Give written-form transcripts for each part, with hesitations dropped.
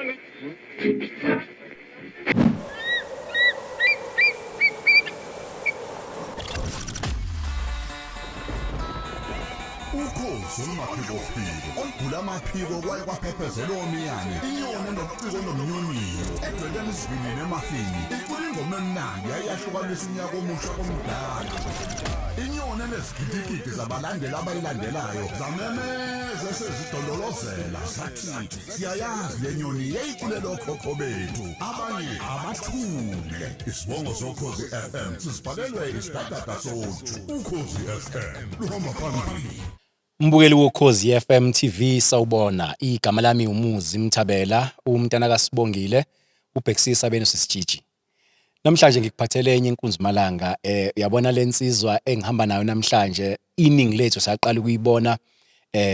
Ukhozi olumaphikophiko olugula amaphiko kwaye kwaphephezela omiyane, inyoni enobuciko nomnyonyiyo edwebela isivinini emafini, icula ingoma emnandi yayahlukanisa unyaka omusha komdala. Inyoni enezigidigidi zabalandeli abayilandelayo zamemeza esezidondolozela zathi siyayazi le nyoni yayiculela okhokho bethu, abanye abathule. Isibongo soKhozi FM sisibhalelwe isidadada soju. Ukhozi FM luhamba phambili. Mbukeli woKhozi FM TV, sawubona. Igama lami uMuzi Mthabela, umntana kaSibongile, ubhekisisa benu sisijiji. Namhlanje ngikuphathele enye inkunzimalanga, uyabona lensizwa engihamba nayo namhlanje, iningi lethu saqala ukuyibona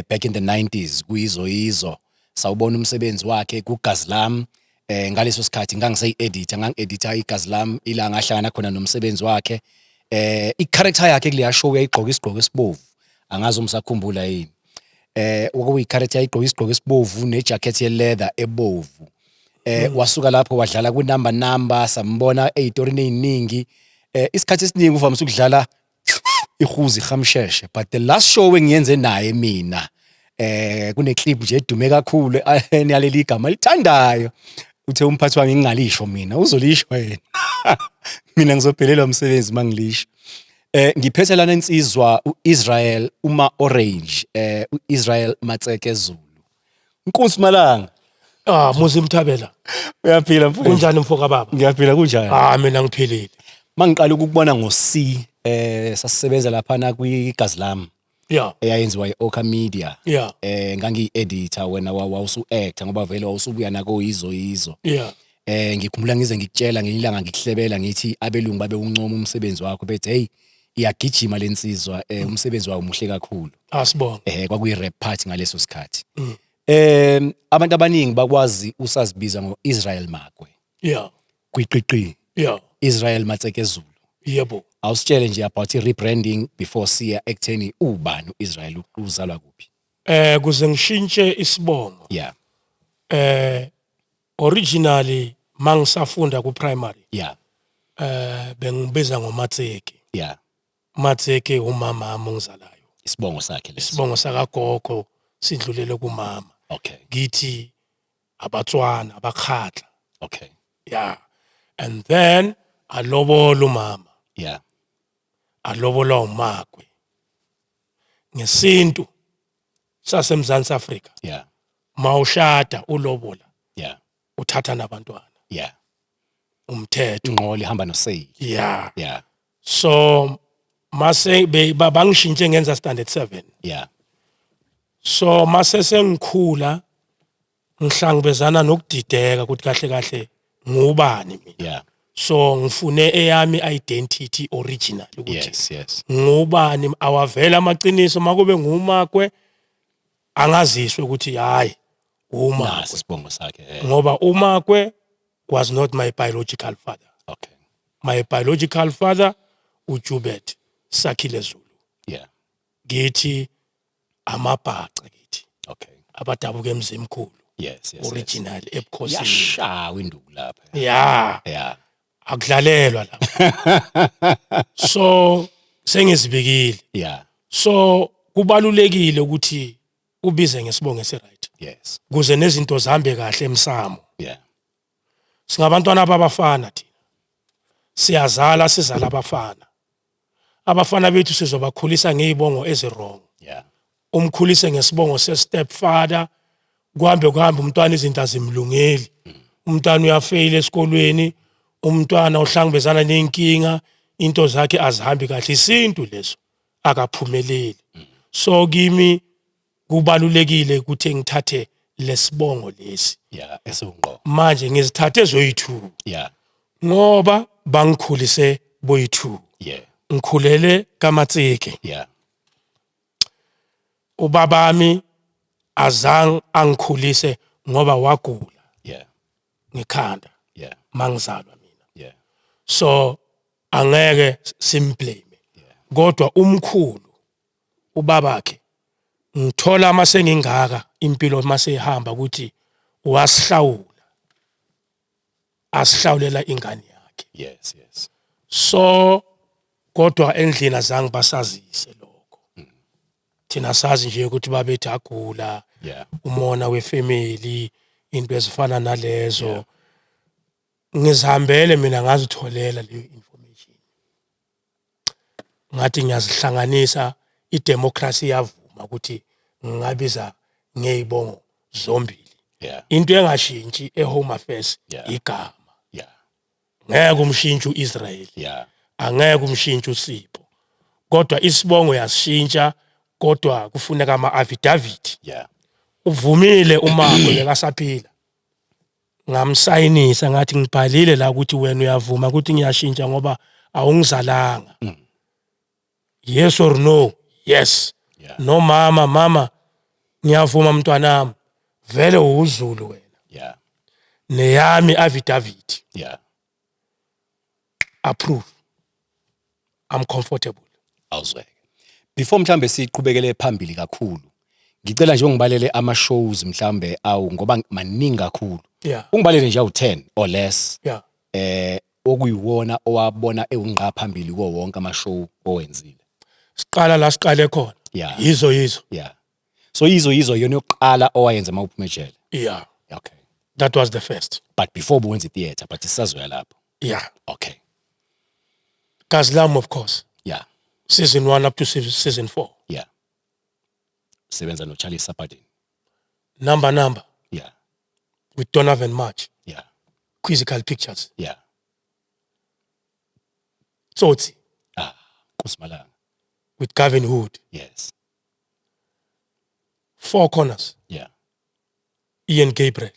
back in the 90s kuyizo yizo. Sawubona umsebenzi wakhe kuGazi Lami. Ngaleso sikhathi ngangiseyi-editor, ngangi-editha iGazi Lami, ila ngahlangana khona nomsebenzi wakhe. I-character yakhe kuleya show yayigqoka isigqoko esibovu, angazi uma usakhumbula yini. Okuyi-character yayigqoka isigqoko esibovu ne-jacket ye-leather ebovu. Wasuka lapho wadlala ku-Number Number, sambona ey'torini ey'ningi. Isikhathi esiningi uvamise ukudlala ihuzi ihamsheshe, but the last show engiyenze naye mina, kune clip nje edume kakhulu naleli igama lithandayo, uthe umphathi wami ngingalisho mina, uzolisho yena, mina ngizophelelwa umsebenzi mangilisho. Ngiphethe lana insizwa uIsrael uma Orange, uIsrael Matseke Zulu. Nkunzi Malanga. Ah, Muzi Mthabela. Uyaphila mfowethu? Kunjani mfoka baba? Ngiyaphila, kunjani? Ah, mina ngiphilile. Mangiqala ukukubona ngo C, sasisebenza lapha na kwiGazi Lami. Eyayenziwa iOka Media. Ngangiyi-editor, wena wawusu actor ngoba vele wawusubuya nako yizo yizo. Ngikhumbula ngize ngikutshela ngelinye ilanga, ngikuhlebela ngithi abelungu babe uncoma umsebenzi wakho, bethi hey, iyagijima lensizwa, umsebenzi wayo muhle kakhulu. Asibonge. Kwakuyi rap part ngaleso sikhathi. Abantu abaningi bakwazi usazibiza ngoIsrael Makwe. Kwiqiqi. Israel Matseke Zulu. Yebo. Awusitshele nje about i-rebranding before siya ekutheni ubani uIsrael, uzalwa kuphi? Kuze ngishintshe isibongo. Originally mangisafunda ku primary. Bengibiza ngoMatseke. Matseke umama wami ongizalayo. Isibongo sakhe leso. Isibongo sakagogo sidlulele kumama. Ngithi abaTswana abakhatla. And then alobola umama. Alobola uMakwe. Ngesintu saseMzansi Afrika. Mawushada ulobola. Uthatha nabantwana. Umthetho. Inqola ihamba noseyili. So mase bangishintshe ngenza standard 7. So mase sengikhula ngihlangabezana nokudideka ukuthi kahle kahle ngubani mina. So ngifune eyami identity original ukuthi ngubani, awavela amaqiniso makube nguMakwe angaziswe ukuthi hayi uMakwe. Nasi isibongo sakhe. Ngoba uMakwe was not my biological father. My biological father uJubert Sakhile Zulu. Ngithi amabhaca ngithi. Abadabuka eMzimkhulu. Original ebukhosini. Yashawa induku lapha. Akudlalelwa lapha. So sengizibikile. So kubalulekile ukuthi ubize ngesibongo esiright. Kuze nezinto zihambe kahle emsamo. Singabantwana babafana thina. Siyazala, sizala abafana. Abafana bethu sizobakhulisa ngezibongo ezirong. Umkhulise ngesibongo se-stepfather, kuhambe kuhambe umntwana izinto azimlungeli. Umntwana uyafeyila esikolweni, umntwana uhlangabezana nenkinga, into zakhe azihambi kahle. Isintu leso akaphumeleli. So kimi kubalulekile ukuthi ngithathe lesibongo lesi. Esiwungqo. Manje ngizithathe zoyi-2. Ngoba bangikhulise boyi-2. Ngikhulele kaMatseke. Ubabami azange angikhulise ngoba wagula. Ngikhanda. Mangizalwa mina. So angeke simblame. Kodwa umkhulu ubabakhe ngithola mase ngingaka impilo mase ihamba ukuthi wasihlawula. Asihlawulela ingane yakhe. Yes. So kodwa endlini azange basazise lokho. Thina sazi nje ukuthi babethi agula, umona wefamily, into ezifana nalezo. Ngizihambele mina, ngazitholela leyo information, ngathi ngiyazihlanganisa, idemocracy yavuma ukuthi ngingabiza ngezibongo zombili. Into engashintshi eHome Affairs igama. Ngeke umshintshe uIsrael, angeke umshintshe uSipho, kodwa isibongo yasishintsha, kodwa kufuneka ama affidavit. Uvumile uMako bekasaphila, ngamsayinisa, ngathi ngibhalile la ukuthi wena uyavuma ukuthi ngiyashintsha ngoba awungizalanga, yes or no? Yes. No mama, mama ngiyavuma mntwanami, vele uZulu wena. Neyami affidavit approve, I'm comfortable. Awuzweke, before mhlambe siqhubekele phambili kakhulu, ngicela nje ungibalele ama shows mhlambe awu, ngoba maningi kakhulu. Ungibalele nje awu 10 or less okuyiwona owabona ewungqa phambili kuwo wonke ama show owenzile. Siqala la siqale khona. Yizo Yizo. Yeah, so Yizo Yizo yona yokuqala owayenza mawuphuma ejele? Yeah. Okay. That was the first. But before buwenza theater, but sisazoya lapho. Yeah. Okay. Gazlam, of course. Season 1 up to season 4. Yeah, sebenza no Charlie Sapadin. Number Number with Donovan March. Quizzical Pictures. Tsotsi Ah, Kusimalanga. with Gavin Hood. Four Corners. Ian Gabriel.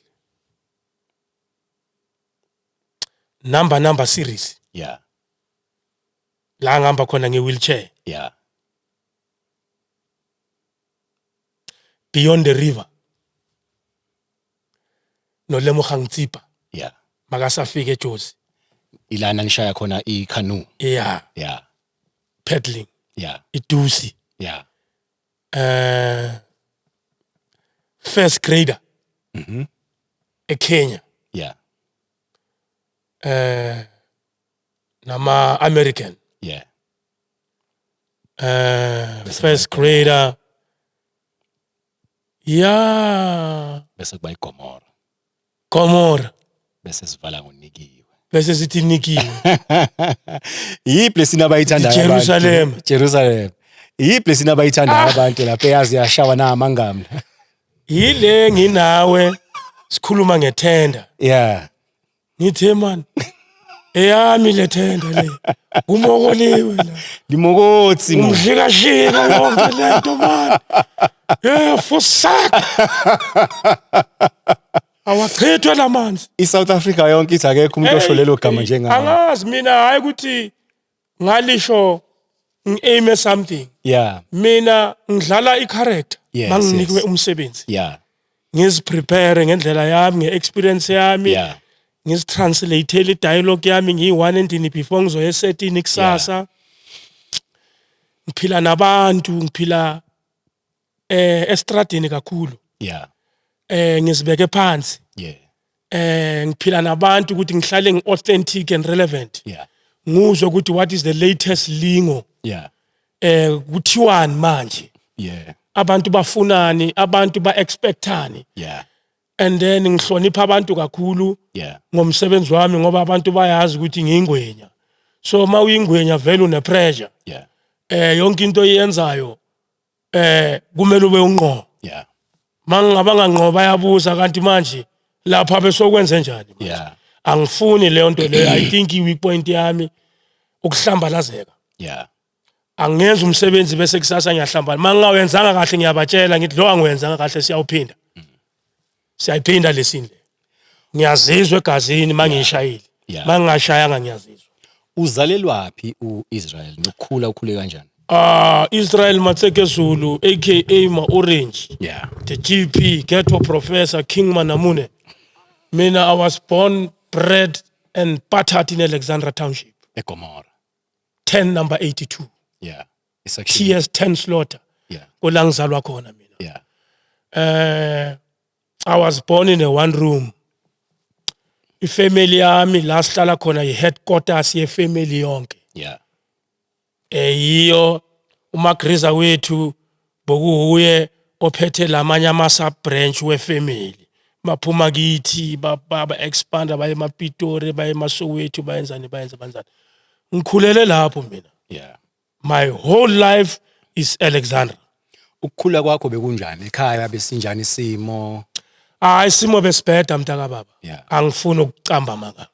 Number Number series. La ngihamba khona nge-wheelchair. Beyond the River. NoLemogang Tsipa. Makasafika eJozi. Ilana nishaya khona i-canoe? Yeah. Paddling. Idusi. First Grader. eKenya. Nama American. First Grader. Yeah. Bese kuba iGomora. Gomora. Bese sivala ngonikiwe. Bese sithi nikiwe. Yiphi lesina abayithandayo abantu? Jerusalem. Jerusalem. Yiphi lesina abayithandayo abantu lapha eyazi yashawa namangamla? Yile nginawe sikhuluma ngethenda. Ngithe man, eyami le tenda le. Kumokoliwe la. Limokotsi mo. Umshikashika yonke lento man. Yeah, fusak. Awachithwe lamanzi. ISouth Africa yonke ithi akekho umuntu osho lelo gama njengawe. Angazi mina, hayi ukuthi ngalisho ngi-aim something. Mina ngidlala i-character manginikwe umsebenzi. Ngiziprepare ngendlela yami, nge-experience yami. Ngizitranslate i-dialogue yami ngiyi-one endlini before ngizoya esetini kusasa. Ngiphila nabantu, ngiphila estradini kakhulu. Ngizibeke phansi. Ngiphila nabantu ukuthi ngihlale ngi-authentic and relevant. Nguzwe ukuthi what is the latest lingo. Kuthiwani manje? Abantu bafunani, abantu ba-expectani. And then ngihlonipha abantu kakhulu ngomsebenzi wami, ngoba abantu bayazi ukuthi ngiyingwenya. So uma uyingwenya vele une pressure. Yonke into oyenzayo kumele ube unqo. Mangingaba nganqoba bayabuza, kanti manje lapha besokwenze njani manje? Angifuni leyo nto leyo. I think i-weak point yami ukuhlambalazeka. Angenza umsebenzi bese kusasa ngiyahlambala. Mangingawenzanga kahle ngiyabatshela, ngithi lo angiwenzanga kahle, siyawuphinda. Siyayiphinda lesini le. Ngiyazizwa egazini mangiyishayile. Mangingashayanga ngiyazizwa. Uzalelwaphi uIsrael, nokukhula ukhule kanjani? Ah, Israel Matseke Zulu aka Ma Orange. The GP, Ghetto Professor, King Manamune. Mina, I was born, bred and buttered in Alexandra Township. eGomora. 10 number 82. Isakhiwo. TS 10 Slaughter. Kula ngizalwa khona mina. I was born in a one room. Ifamily yami la sihlala khona i-headquarters yefamily yonke. Yiyo umagriza wethu bokuhuye ophethe lamanye ama sub branch wefamily. Baphuma kithi ba expanda baye emaPitori, baye emaSoweto, bayenzani, bayenza banzani. Ngikhulele lapho mina. My whole life is Alexandra. Ukukhula kwakho bekunjani ekhaya, besinjani isimo? Hayi, isimo besibheda, mntaka baba. Angifuni ukucamba manga.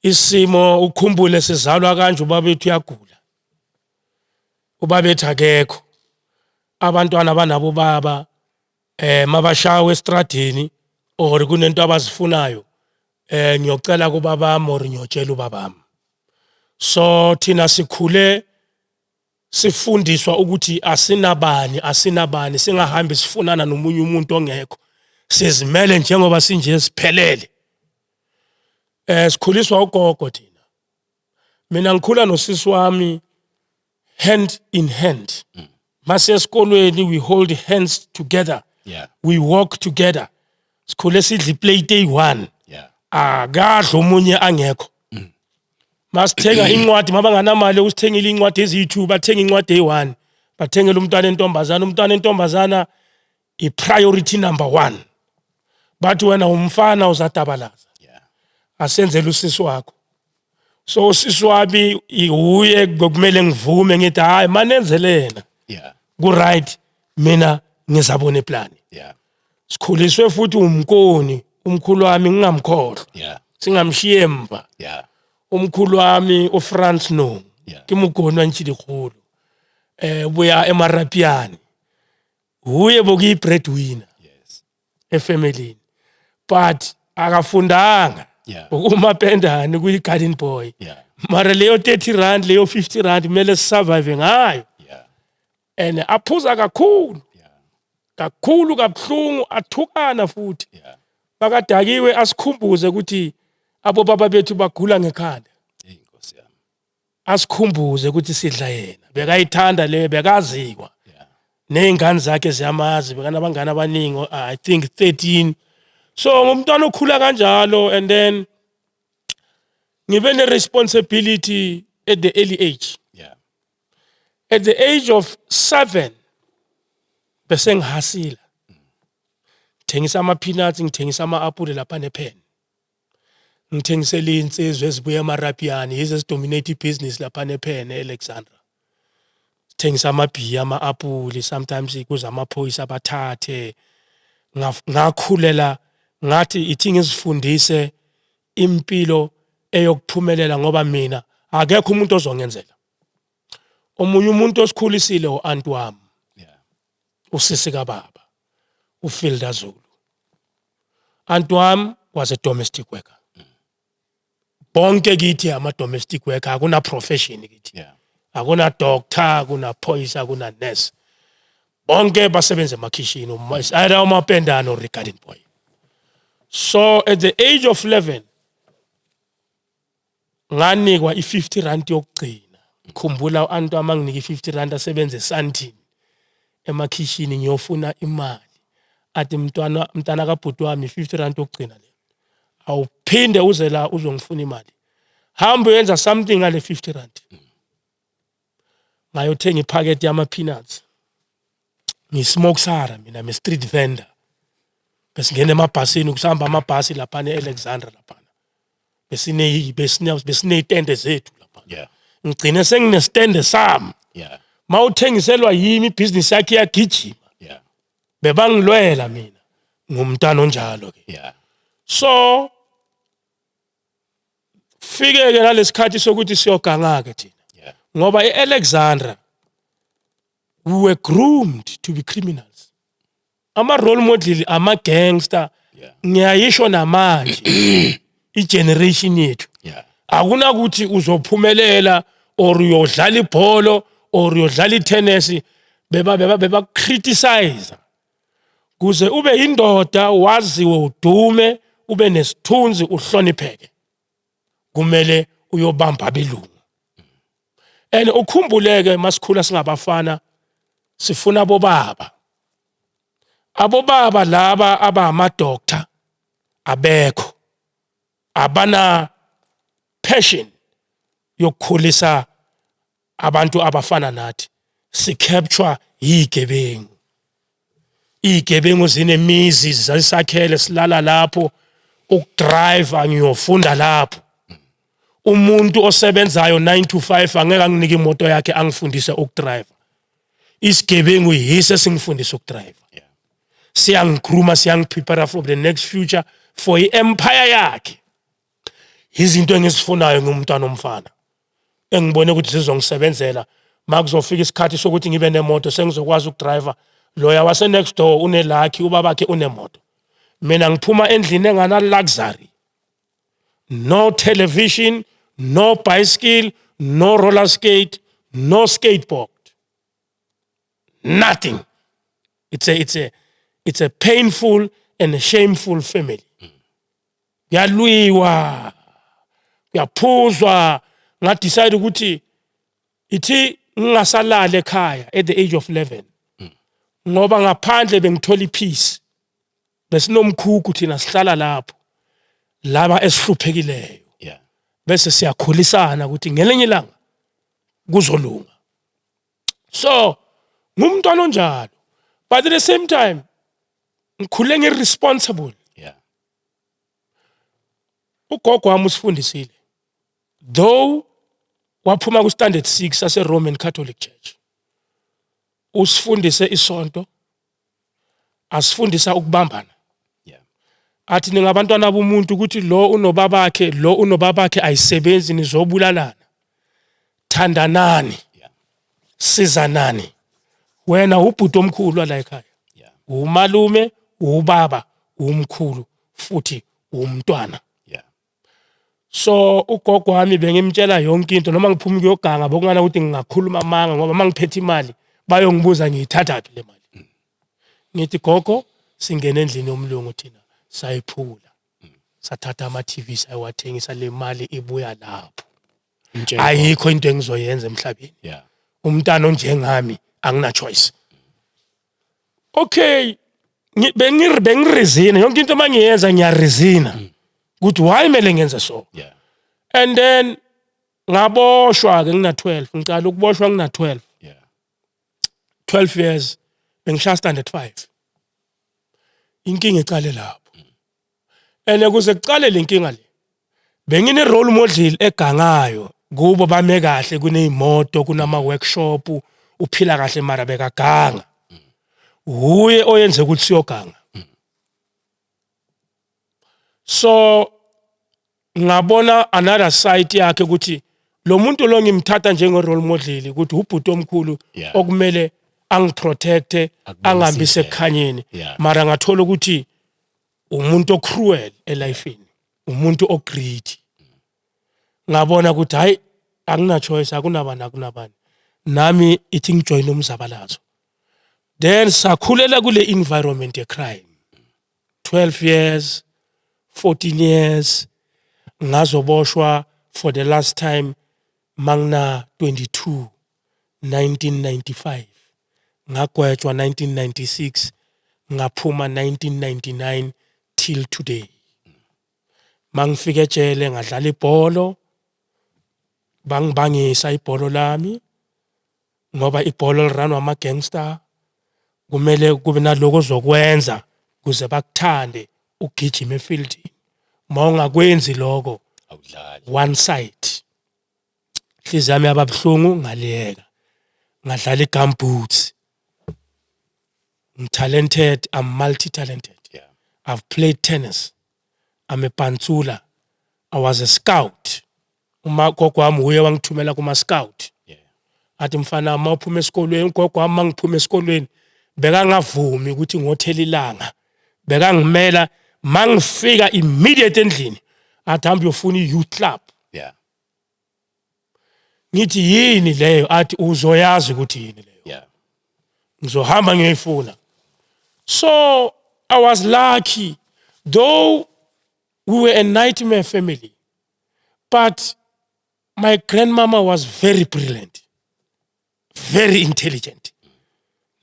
Isimo, ukhumbule sizalwa kanje, ubabethu uyagula, ubabethu akekho, abantwana banabo baba mabashawe estradini or kunento abazifunayo, ngiyocela kubabami or ngiyotshela ubabami. So thina sikhule sifundiswa ukuthi asinabani, asinabani, singahambi sifunana nomunye umuntu ongekho, sizimele njengoba sinje, siphelele. Sikhuliswa ugogo thina. Mina ngikhula nosisi wami hand in hand. Mase esikolweni we hold hands together. We walk together. Sikhule sidla iplate eyi-1. Akadla omunye angekho. Masithenga incwadi, mabanganamali usithengile incwadi eziyi-2, bathenga incwadi eyi-1, bathengele umntwana entombazana. Umntwana entombazana i-priority number 1. Bathi wena umfana uzatabalaza. Asenzele usisi wakho. So usisi wami uye ngokumele ngivume ngithi hayi, manenzelena. Ku right, mina ngizabona iplan. Sikhuliswe futhi umkoni, umkhulu wami ngingamkhohlwa. Singamshiye emva. Umkhulu wami uFrance no. Ke mokoni wa Ntshidikgolo. Buya eMarapiane. Huye bokuyi breadwinner. Efamily. But akafundanga. Ukumapendani kuyi garden boy. Mara leyo R30, leyo R50 kumele sisurvive ngayo. And aphuza kakhulu. Kakhulu kabuhlungu, athukana futhi. Bakadakiwe asikhumbuze ukuthi abo baba bethu bagula ngekhanda. Hey, Nkosi yami. Asikhumbuze ukuthi sidla yena. Bekayithanda le, bekaziwa. Nezingane zakhe ziyamazi, bekanabangani abaningi, I think 13. So ngumntwana okhula kanjalo and then ngibe ne responsibility at the early age. At the age of 7 bese ngihasila. Ngithengisa ama peanuts, ngithengisa ama apple lapha nepen. Ngithengisela insizwa ezibuya eMarapiane, yize ezidominate ibusiness lapha nepen eAlexandra. Sithengisa amabhiya, ama apple, sometimes kuza amaphoyisa abathathe. Ngakhulela ngathi ithi ngizifundise impilo eyokuphumelela ngoba mina akekho umuntu ozongenzela. Omunye umuntu osikhulisile u-aunt wami. Usisi kababa uFilda Zulu. Aunt wami was a domestic worker. Bonke kithi ama domestic worker, akuna profession kithi. Akuna doctor, akuna phoyisa, akuna nurse. Bonke basebenza emakhishini, either umapendana or garden boy. So at the age of 11 nganikwa i-R50 yokugcina. Khumbula u-aunt wami anginika i-R50, asebenze esandini emakhishini, ngiyofuna imali. Athi mntwana, mntana kabhuti wami, i-R50 yokugcina le. Awuphinde uze la uzongifuna imali. Hamba uyenza something ngale R50. Ngayothenga iphakethe yama peanuts. Ngismoke sara mina, me street vendor. Besingena emabhasini, kusahamba amabhasi lapha eAlexandra lapha. Besine besine besineyitende zethu lapha. Ngigcine senginestende sami. Mawuthengiselwa yimi, ibhizinisi yakhe iyagijima. Bebangilwela mina. Ngumntana onjalo ke. So fike ke nalesikhathi sokuthi siyoganga ke thina. Ngoba eAlexandra we were groomed to be criminals. Ama role model ama gangster. Ngiyayisho namanje igeneration yethu. Akunakuthi uzophumelela or uyodlala ibholo or uyodlala itennis, beba criticize kuze ube indoda, waziwe, udume, ube nesithunzi, uhlonipheke, kumele uyobamba abelungu. And ukhumbuleke masikhula singabafana sifuna bobaba, abobaba laba abama doctor abekho. Abana passion yokukhulisa abantu abafana nathi. Sicapture yigebengu. Izigebengu zinemizi, zazisakhele, silala lapho. Ukudrive, ngiyofunda lapho. Umuntu osebenzayo 9 to 5 angeke anginike imoto yakhe angifundise ukudrive. Isigebengu yise singifundise ukudrive. Siyangigrooma, siyangiprepare for the next future, for i-empire yakhe. Izinto engizifunayo ngumntwana omfana engibone ukuthi zizongisebenzela makuzofika isikhathi sokuthi ngibe nemoto, sengizokwazi ukudrive. Loya wase next door unelucky, ubabakhe unemoto. Mina ngiphuma endlini engana luxury, no television, no bicycle, no roller skate, no skateboard, nothing. It's a painful and a shameful family. Kuyalwiwa, kuyaphuzwa. Ngadecide ukuthi ithi ngingasalala ekhaya at the age of 11, ngoba ngaphandle bengithola ipeace. Besinomkhukhu thina, sihlala lapho laba esihluphekileyo, bese siyakhulisana ukuthi ngelinye ilanga kuzolunga. So ngumntwana onjalo, but at the same time ngikhule ngi-responsible. Ugogo wami usifundisile, though waphuma ku standard 6 sase Roman Catholic Church. Usifundise isonto, asifundisa ukubambana. Athi ningabantwana bomuntu, ukuthi lo unobabakhe, lo unobabakhe, ayisebenzi, nizobulalana. Thandanani, sizanani. Wena ubhuti omkhulu la ekhaya, umalume, ubaba, umkhulu, futhi umntwana. So ugogo wami bengimtshela yonke into. Noma ngiphuma kuyoganga, bokungana ukuthi ngingakhuluma amanga, ngoba mangiphethe imali bayongibuza ngiyithathaphi le mali. Ngithi, "Gogo, singene endlini yomlungu thina, sayiphula, sathatha ama-TV, sayiwathengisa, le mali ibuya lapho." Umtshele. Ayikho into engizoyenza emhlabeni. Umntana onjengami angina choice. Okay, bengireasona yonke into mangiyenza, ngiyareasona ukuthi why mele ngenze so. And then ngaboshwa ke ngina 12. Ngicala ukuboshwa ngina 12. 12 years, bengishaya standard 5. Inkinga icale lapho, and kuze kucale le nkinga le, bengine role model egangayo. Kubo bame kahle, kuneyimoto, kunama workshop, uphila kahle, mara bekaganga. Uye oyenze ukuthi siyoganga. So ngabona another side yakhe, ukuthi lo muntu lo ngimthatha njenge role model, ukuthi ubhuti omkhulu okumele angiprotecte, akubonise angihambise indlela. ekukhanyeni. Mara ngathola ukuthi umuntu ocruel elifini, umuntu ogreedy. Ngabona ukuthi hayi, angina choice, akunabani, akunabani, nami ithi ngijoin umzabalazo. Then sakhulela kule environment ye crime 12 years, 14 years. Ngazoboshwa for the last time mangina 22, 1995. Ngagwetshwa 1996, ngaphuma 1999 till today. Mangifika ejele ngadlala ibholo, bangibangisa ibholo lami, ngoba ibholo liranwa ama gangster. Kumele kube naloko ozokwenza kuze bakuthande, ugijime efieldini. Uma ungakwenzi lokho, awudlali. One side. Inhliziyo yami yababuhlungu, ngaliyeka, ngadlala i-gumboots. Ngitalented, I'm multi talented. I've played tennis, I'm a pantsula, I was a scout. Uma gogo wami uye wangithumela kuma scout, athi, "Mfana, uma uphuma esikolweni." Ugogo wami, mangiphuma esikolweni, bekangavumi ukuthi ngothela ilanga, bekangimela. Mangifika immediate endlini athi, "Hamba uyofuna i-youth club." Ngithi, "Yini leyo?" Athi, "Uzoyazi ukuthi yini leyo." Ngizohamba ngiyoyifuna. So I was lucky, though we were a nightmare family, but my grandmama was very brilliant, very intelligent.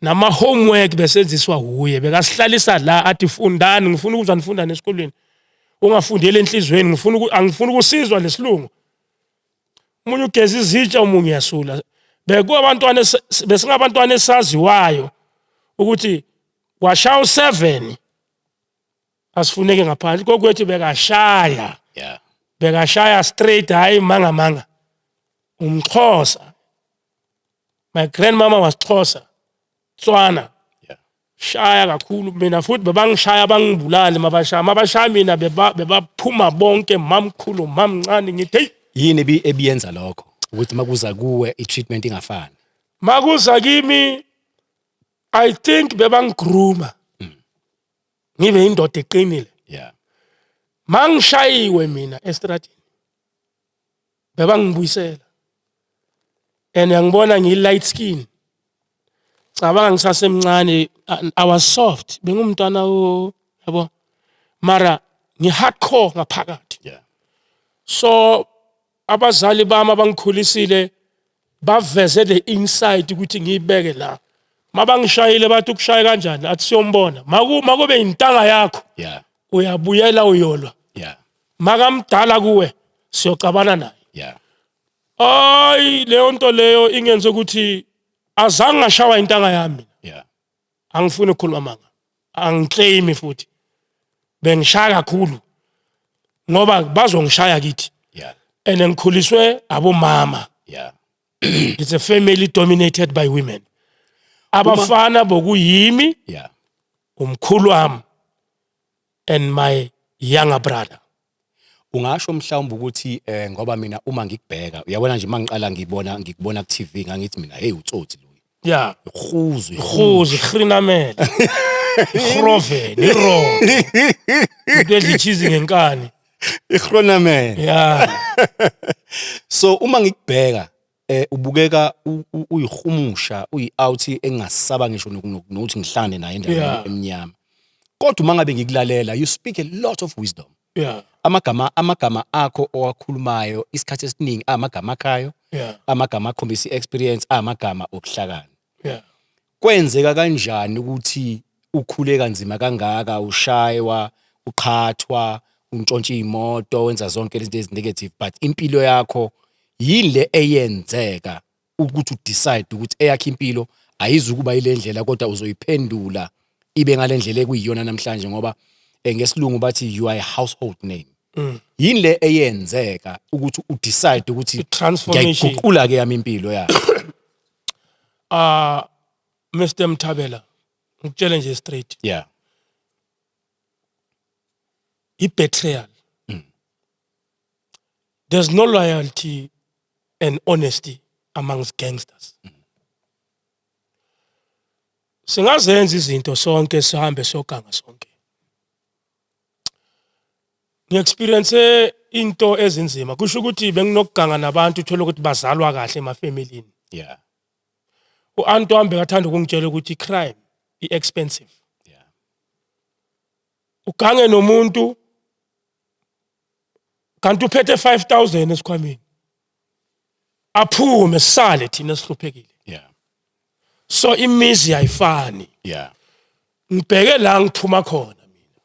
Nama homework besenziswa huye. Bekasihlalisa la athi, "Fundani, ngifuna ukuzwa nifundani esikolweni." Ungafundeli enhlizweni, ngifuna angifuni ukusizwa lesilungu. Umunye ugeza izitsha, omunye uyasula. Bekuwabantwana besingabantwana esaziwayo ukuthi kwashaya u7 asifuneke ngaphandle kokwethu, bekashaya. Bekashaya straight, hayi manga manga. UmXhosa, my grandmama was Xhosa, Tswana. Shaya kakhulu mina futhi bebangishaya bangibulale mabashaya, mabashaya mina bebaphuma bonke, mamkhulu, mamncane, ngithi hey. Yini ebiyenza lokho ukuthi makuza kuwe i-treatment ingafani? Makuza kimi, I think bebangigrooma ngibe indoda eqinile. Mangishayiwe mina estradini bebangibuyisela, and ngibona ngiyi light skin, cabanga ngisasemncane, I was soft, bengumntwana o yabo, mara ngi hardcore ngaphakathi. So abazali bami abangikhulisile baveze the insight ukuthi ngiyibeke la. Mabangishayile bathi ukushaya kanjani, athi siyombona makube intanga yakho, uyabuyela uyolwa. Makamdala kuwe siyocabana naye. Ay, leyo nto leyo ingenze ukuthi azange ngashawa intanga yami. Angifuni ukukhuluma manga, angiclaim futhi bengishaya kakhulu ngoba bazongishaya kithi. And ngikhuliswe abomama. It's a family dominated by women. Abafana bokuyimi, umkhulu wami and my younger brother. Ungasho mhlawumbe ukuthi ngoba mina uma ngikubheka, uyabona nje, mangiqala ngibona ngikubona ku TV, ngangithi mina, hey, utsotsi lo. Ihuzu. Ihuzu, ihrinamele, ihroven, irodo, into edla icheese ngenkani. Ihronamele. So uma ngikubheka ubukeka uyihumusha, uyi-out engasaba ngisho nokuthi ngihlangane naye endaweni emnyama. Kodwa uma ngabe ngikulalela, you speak a lot of wisdom. Amagama akho owakhulumayo isikhathi esiningi amagama akhayo, amagama akhombisa i-experience, amagama obuhlakani. Kwenzeka kanjani ukuthi ukhule kanzima kangaka, ushaywa, uqhathwa, untshontsha imoto, wenza zonke lezi zinto ezi-negative, but impilo yakho yini le eyenzeka ukuthi udecide ukuthi eyakhe impilo ayizukuba ile ndlela, kodwa uzoyiphendula ibe ngale ndlela ekuyiyona namhlanje, ngoba ngesilungu bathi you are a household name? Yini le eyenzeka ukuthi udecide ukuthi I-transformation. Ngiyayiguqula ke yami impilo ya? Ah, Mr Mthabela, ngikutshele nje straight, i-betrayal. There's no loyalty and honesty amongst gangsters. Singazenza izinto sonke, sihambe siyoganga sonke. Ngi-experience into ezinzima, kusho ukuthi benginokuganga nabantu uthola ukuthi bazalwa kahle emafamilini. U-anti wami bekathanda ukungitshela ukuthi i-crime i-expensive. Ugange nomuntu kanti uphethe 5000 esikhwameni, aphume, sisale thina sihluphekile. So imizi ayifani. Ngibheke la ngiphuma khona mina,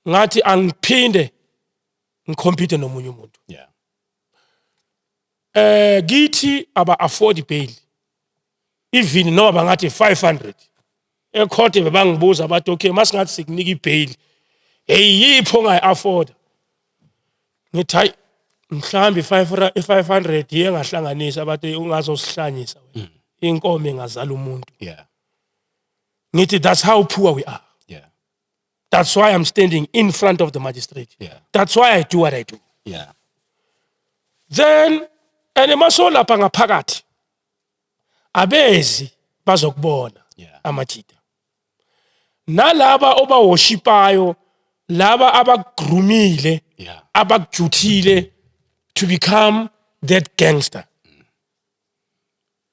ngathi angiphinde ngicompete nomunye umuntu. Kithi aba afford bail, even noma bangathi 500 ecourt, bebangibuza bathi, okay, masingathi sikunika ibail, hey, yipho ongayi afford? Ngithi hayi, mhlambi 500 iye ngahlanganisa, bathi ungazosihlanyisa wena, inkomo ingazala umuntu. Ngithi that's how poor we are. That's why I'm standing in front of the magistrate. That's why I do what I do. Then and masolapha ngaphakathi abezi bazokubona amajita nalaba obawoshipayo, laba abakugroomile, abakujuthile to become that gangster,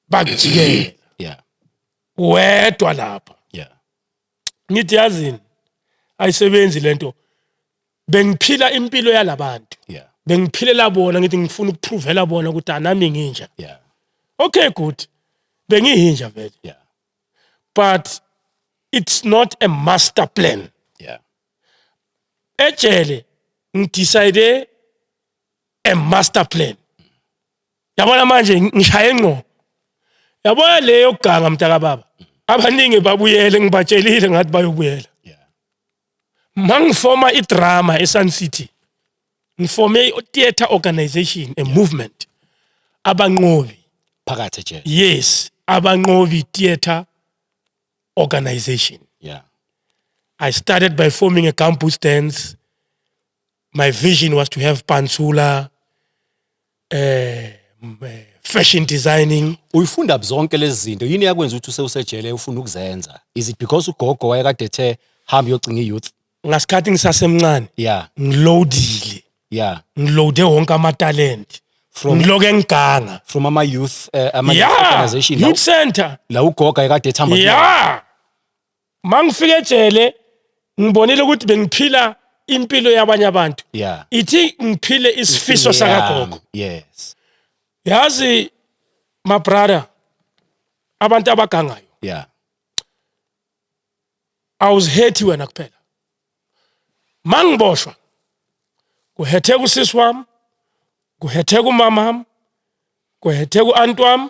bakujikela wedwa lapha. Ngithi yazini, ayisebenzi lento, bengiphila impilo yalabantu, bengiphilela bona, ngithi ngifuna ukuprovela bona ukuthi anami nginja. Okay, good, bengihinja vele, but it's not a master plan. Ejele ngidecide a master plan. Yabona manje ngishaye ngqo. Yabona le yokuganga, mntaka baba, abaningi babuyele, ngibatshelile ngathi bayobuyela. Mangifoma idrama eSun City, ngifome i-theatre organization, a movement, Abanqobi. Phakathi ejele? Yes, Abanqobi Theatre Organization. I started by forming a campus dance. My vision was to have pantsula, fashion designing. Uyifunda zonke lezi zinto, yini yakwenza ukuthi usewusejele ufuna ukuzenza? Is it because ugogo wayekade ethe hamba uyocinga i-youth? Ngasikhathi ngisasemncane, ngiloadile. Ngiloade wonke amatalent. From Ngiloke ngiganga. From ama-youth organization la, youth center. La ugogo ayekade ethamba kuyona. Yeah, mangifika ejele ngibonile ukuthi bengiphila impilo yabanye abantu. Ithi ngiphile isifiso sakagogo. Yazi, my brother, abantu abagangayo, awuzihethi wena kuphela. Mangiboshwa kuhetheka usisi wami, kuhetheka umama wami, kuhetheka u-anti wami,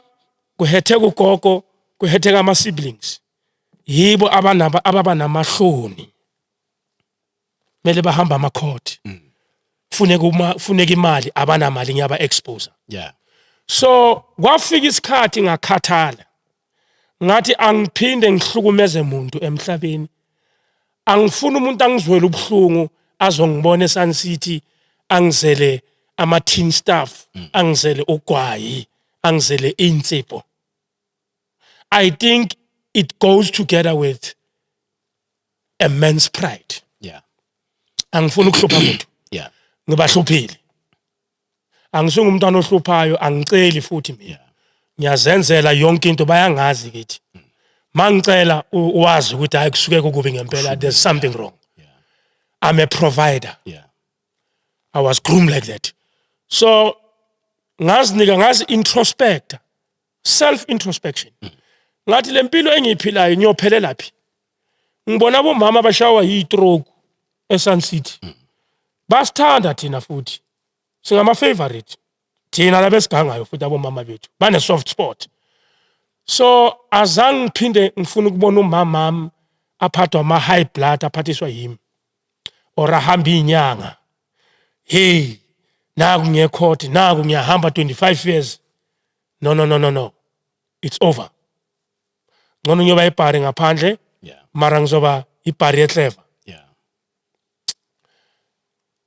kuhetheka ugogo, kuhetheka ama-siblings. Yibo abanaba ababa namahloni, kumele bahamba amakhoti, funeka uma funeka imali, abanamali, ngiyaba expose. So kwafika isikhathi ngakhathala, ngathi angiphinde ngihlukumeze umuntu emhlabeni, angifuni umuntu angizwele ubuhlungu azongibona eSun City, angizele ama tin stuff, angizele ugwayi, angizele insipho. I think it goes together with a man's pride. Angifuni ukuhlupha umuntu. Ngibahluphile, angisungumntwana ohluphayo, angiceli futhi mina. Ngiyazenzela yonke into, bayangazi kithi mangicela wazi ukuthi hayi, kusuke kukubi ngempela, there's something wrong. I'm a provider. I was groomed like that. So ngazinika, ngazi introspect, self introspection, ngathi le mpilo engiyiphilayo ngiyophelela phi? Ngibona abomama abashawa yi-stroke eSun City. Basithanda thina futhi singama favorite thina labesigangayo, futhi abomama bethu bane soft spot. So azange ngiphinde ngifuna ukubona umamami aphathwa ama high blood, aphathiswa yimi or ahamba inyanga. Hey, naku ngiye court, naku ngiyahamba 25 years. No, no, no, no, no, it's over. Ngcono ngiyoba ibhari ngaphandle, mara ngizoba ibhari eclever.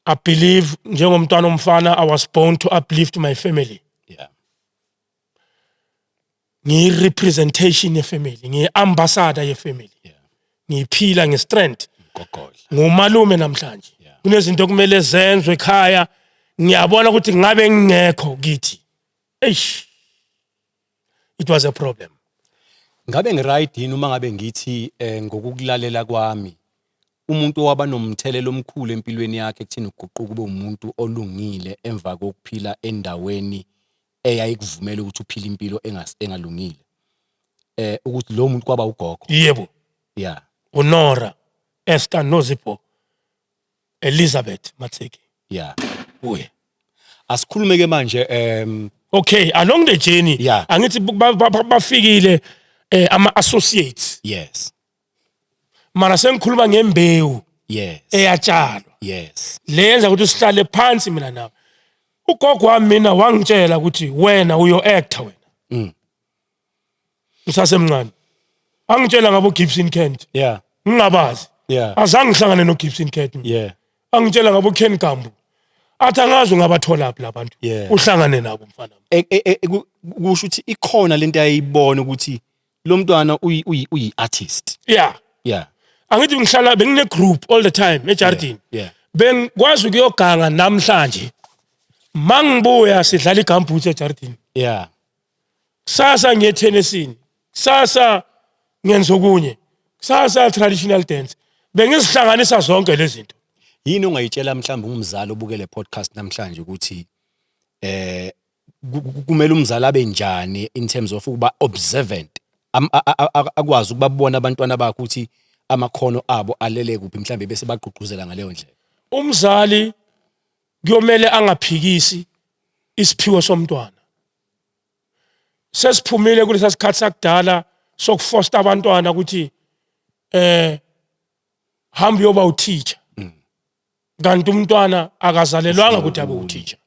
I believe njengomntwana omfana, I was born to uplift my family. Ngiyi-representation yefamily, ngiyi-ambassador yefamily. Ngiyiphila nge-strength. Gogodla. Ngumalume namhlanje. Kunezinto okumele zenzwe ekhaya, ngiyabona ukuthi ngabe ngingekho kithi, eish, it was a problem. Ngabe ngiright yini uma ngabe ngithi ngokukulalela kwami, umuntu owaba nomthelela omkhulu empilweni yakhe ekuthini uguquke ube umuntu olungile emva kokuphila endaweni eyayikuvumela ukuthi uphile impilo engalungile, ukuthi lo muntu kwaba ugogo? Yebo. UNora Esther Nozipho Elizabeth Matseki. Uye. Asikhulume ke manje. Okay, along the journey, angithi bafikile ama associates. Mara sengikhuluma ngembewu eyatshalwa. Le yenza ukuthi sihlale phansi mina nawe. Ugogo wami mina wangitshela ukuthi wena uyo actor wena. Ngisasemncane. Angitshela ngabo Gibson Kent. Ngingabazi. Azange ngihlangane no Gibson Kent mina. Angitshela ngabo Ken Gambu. Athi angazi ungabathola phi labantu. Uhlangane nabo, mfana. Kusho ukuthi ikhona lento ayibona ukuthi lo mntwana uyi artist. Yeah. Angithi ngihlala bengine group all the time ejardini. Bengikwazi ukuyoganga namhlanje. Mangibuya sidlala igamboots ejardini. Kusasa ngiye tennisini. Kusasa ngenza okunye. Kusasa traditional dance. Bengizihlanganisa zonke lezi zinto. Yini ongayitshela mhlawumbe umzali obukele podcast namhlanje ukuthi kumele umzali abe njani in terms of ukuba observant, akwazi ukubabona abantwana bakhe ukuthi amakhono abo alele kuphi, mhlawumbe bese bagqugquzela ngaleyo ndlela? Umzali kuyomele angaphikisi isiphiwo somntwana. Sesiphumile kulesa sikhathi sakudala sokufosta abantwana ukuthi hamba uyoba uteacher, kanti umntwana akazalelwanga ukuthi abe uteacher.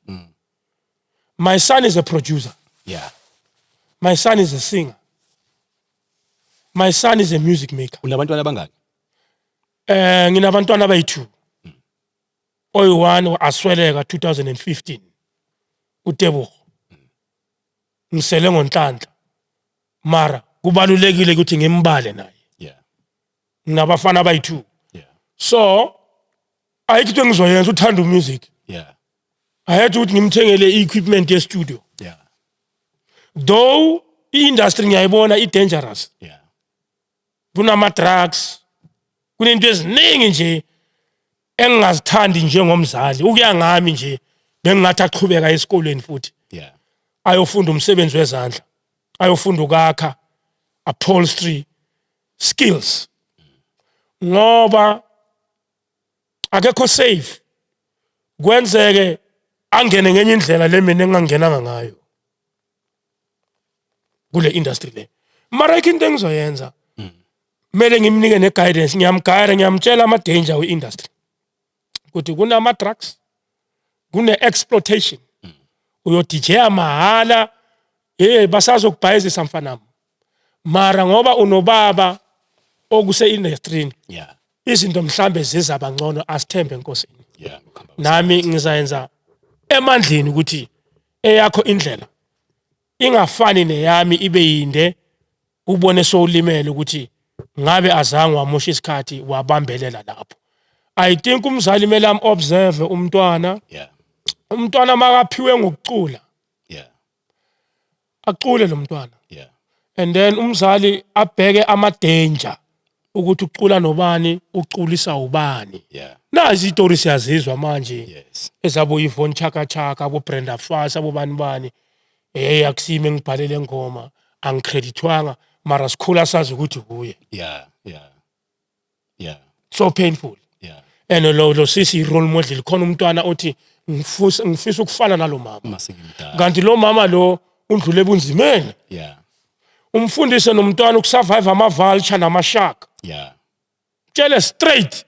My son is a producer. My son is a singer. My son is a music maker. Unabantwana abangaki? Nginabantwana abayi2. Oyi-1 asweleka 2015, uTebogo. Ngisele ngoNhlanhla, mara kubalulekile ukuthi ngimbale naye. Nginabafana abayi2. So ayikho into engizoyenza, uthanda umusic. Ayethu ukuthi ngimthengele i-equipment ye-studio. Though i-industry ngiyayibona i-dangerous. Kunama-drugs, kunento eziningi nje engingazithandi njengomzali. Ukuya ngami nje, bengingathi aqhubeka esikolweni futhi ayofunda umsebenzi wezandla, ayofunda ukwakha, upholstery skills, ngoba akekho safe, kwenzeke angene ngenye indlela le mina engingangenanga ngayo kule industry le. Mara ayikho into engizoyenza, kumele ngimnike ne-guidance. Ngiyamgayela, ngiyamtshela ama-danger we-industry, ukuthi kunama-drugs, kune-exploitation, uyodijeya mahhala, hey, basazokubhayizisa mfanami. Mara ngoba unobaba okuse-industrini, izinto mhlambe zizaba ngcono, asithembe enkosini. Ukuhamba. Nami ngizayenza emandleni ukuthi eyakho indlela ingafani neyami, ibe yinde, ubone sowulimele ukuthi ngabe azange wamosha isikhathi wabambelela lapho. I think umzali kumele am observe umntwana. Umntwana makaphiwe ngokucula, acule lo mntwana. And then umzali abheke ama danger ukuthi ucula nobani, uculisa ubani. Nazi itori siyazizwa manje ezabo Yvonne Chaka Chaka, abo Brenda Fassie, abo bani bani. Hey, akusimi engibhalele ngoma, angicreditwanga, mara sikhula sazi ukuthi kuye. So painful. And lo sisi role model khona, umntwana othi ngifisa ukufana nalo mama. Masengimdala. Kanti lo mama lo undlule ebunzimeni. Umfundise nomntwana ukusurvive ama vulture nama shark. Tshele straight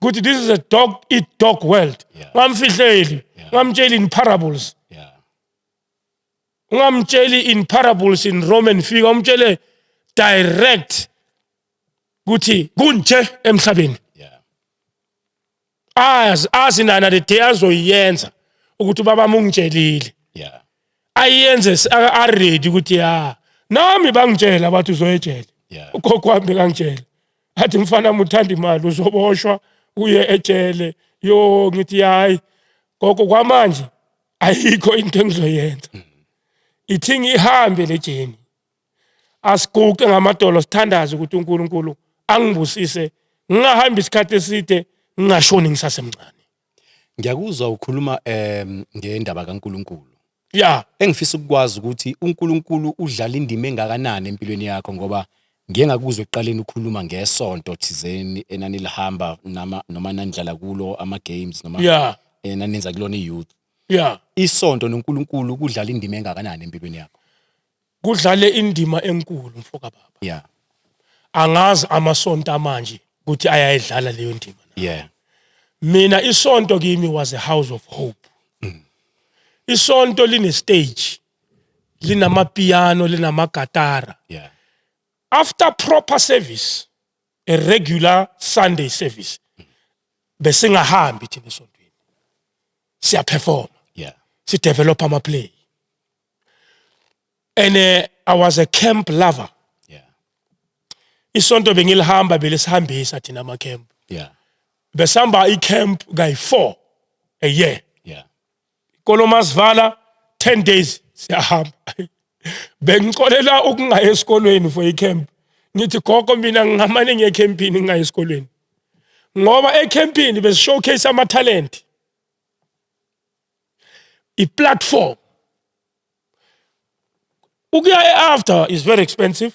ukuthi this is a dog eat dog world. Ngamfihleli, ngamtsheli in parables. Ungamtsheli in parables, in Roman figure, umtshele direct ukuthi kunje emhlabeni. Azi nana the day azoyenza ukuthi ubaba ungitshelile. Ayenze a ready ukuthi ya, nami bangitshela bathi uzoyejele. Ugogo wami bekangitshela athi, "Mfana, muthanda imali, uzoboshwa uye ejele." Yo, ngithi, "Hayi gogo, kwamanje ayikho into engizoyenza, ithi ngihambe le journey." Asiguqe ngamadolo, sithandaze ukuthi uNkulunkulu angibusise, ngingahambi isikhathi eside, ngingashoni ngisasemncane. Ngiyakuzwa ukhuluma ngendaba kaNkuluNkulu. Engifisa ukukwazi ukuthi uNkulunkulu udlala indima engakanani empilweni yakho, ngoba ngiye ngakuzwa ekuqaleni ukhuluma ngesonto thizeni enanilihamba nama noma nandlala kulo ama games noma enanenza kulona i-youth. Isonto noNkulunkulu kudlala indima engakanani empilweni yakho? Kudlale indima enkulu, mfoka baba. Angazi amasonto amanje ukuthi ayayidlala leyo ndima. Mina isonto kimi was a house of hope. Isonto line stage, linamapiano, linamagatara. After proper service, a regular Sunday service, besingahambi thina esontweni, siyaperform, sidevelop ama play, and I was a camp lover. Isonto bengilihamba, belisihambisa thina ama camp. Besihamba i-camp kayi-4 a year. Ikolo masivala 10 days, siyahamba. Bengicolela ukungayi esikolweni for i-camp. Ngithi, "Gogo, mina ngingamane ngiye ecampini, ngingayi esikolweni," ngoba ecampini besi-showcase ama-talent, i-platform. Ukuya e-after is very expensive.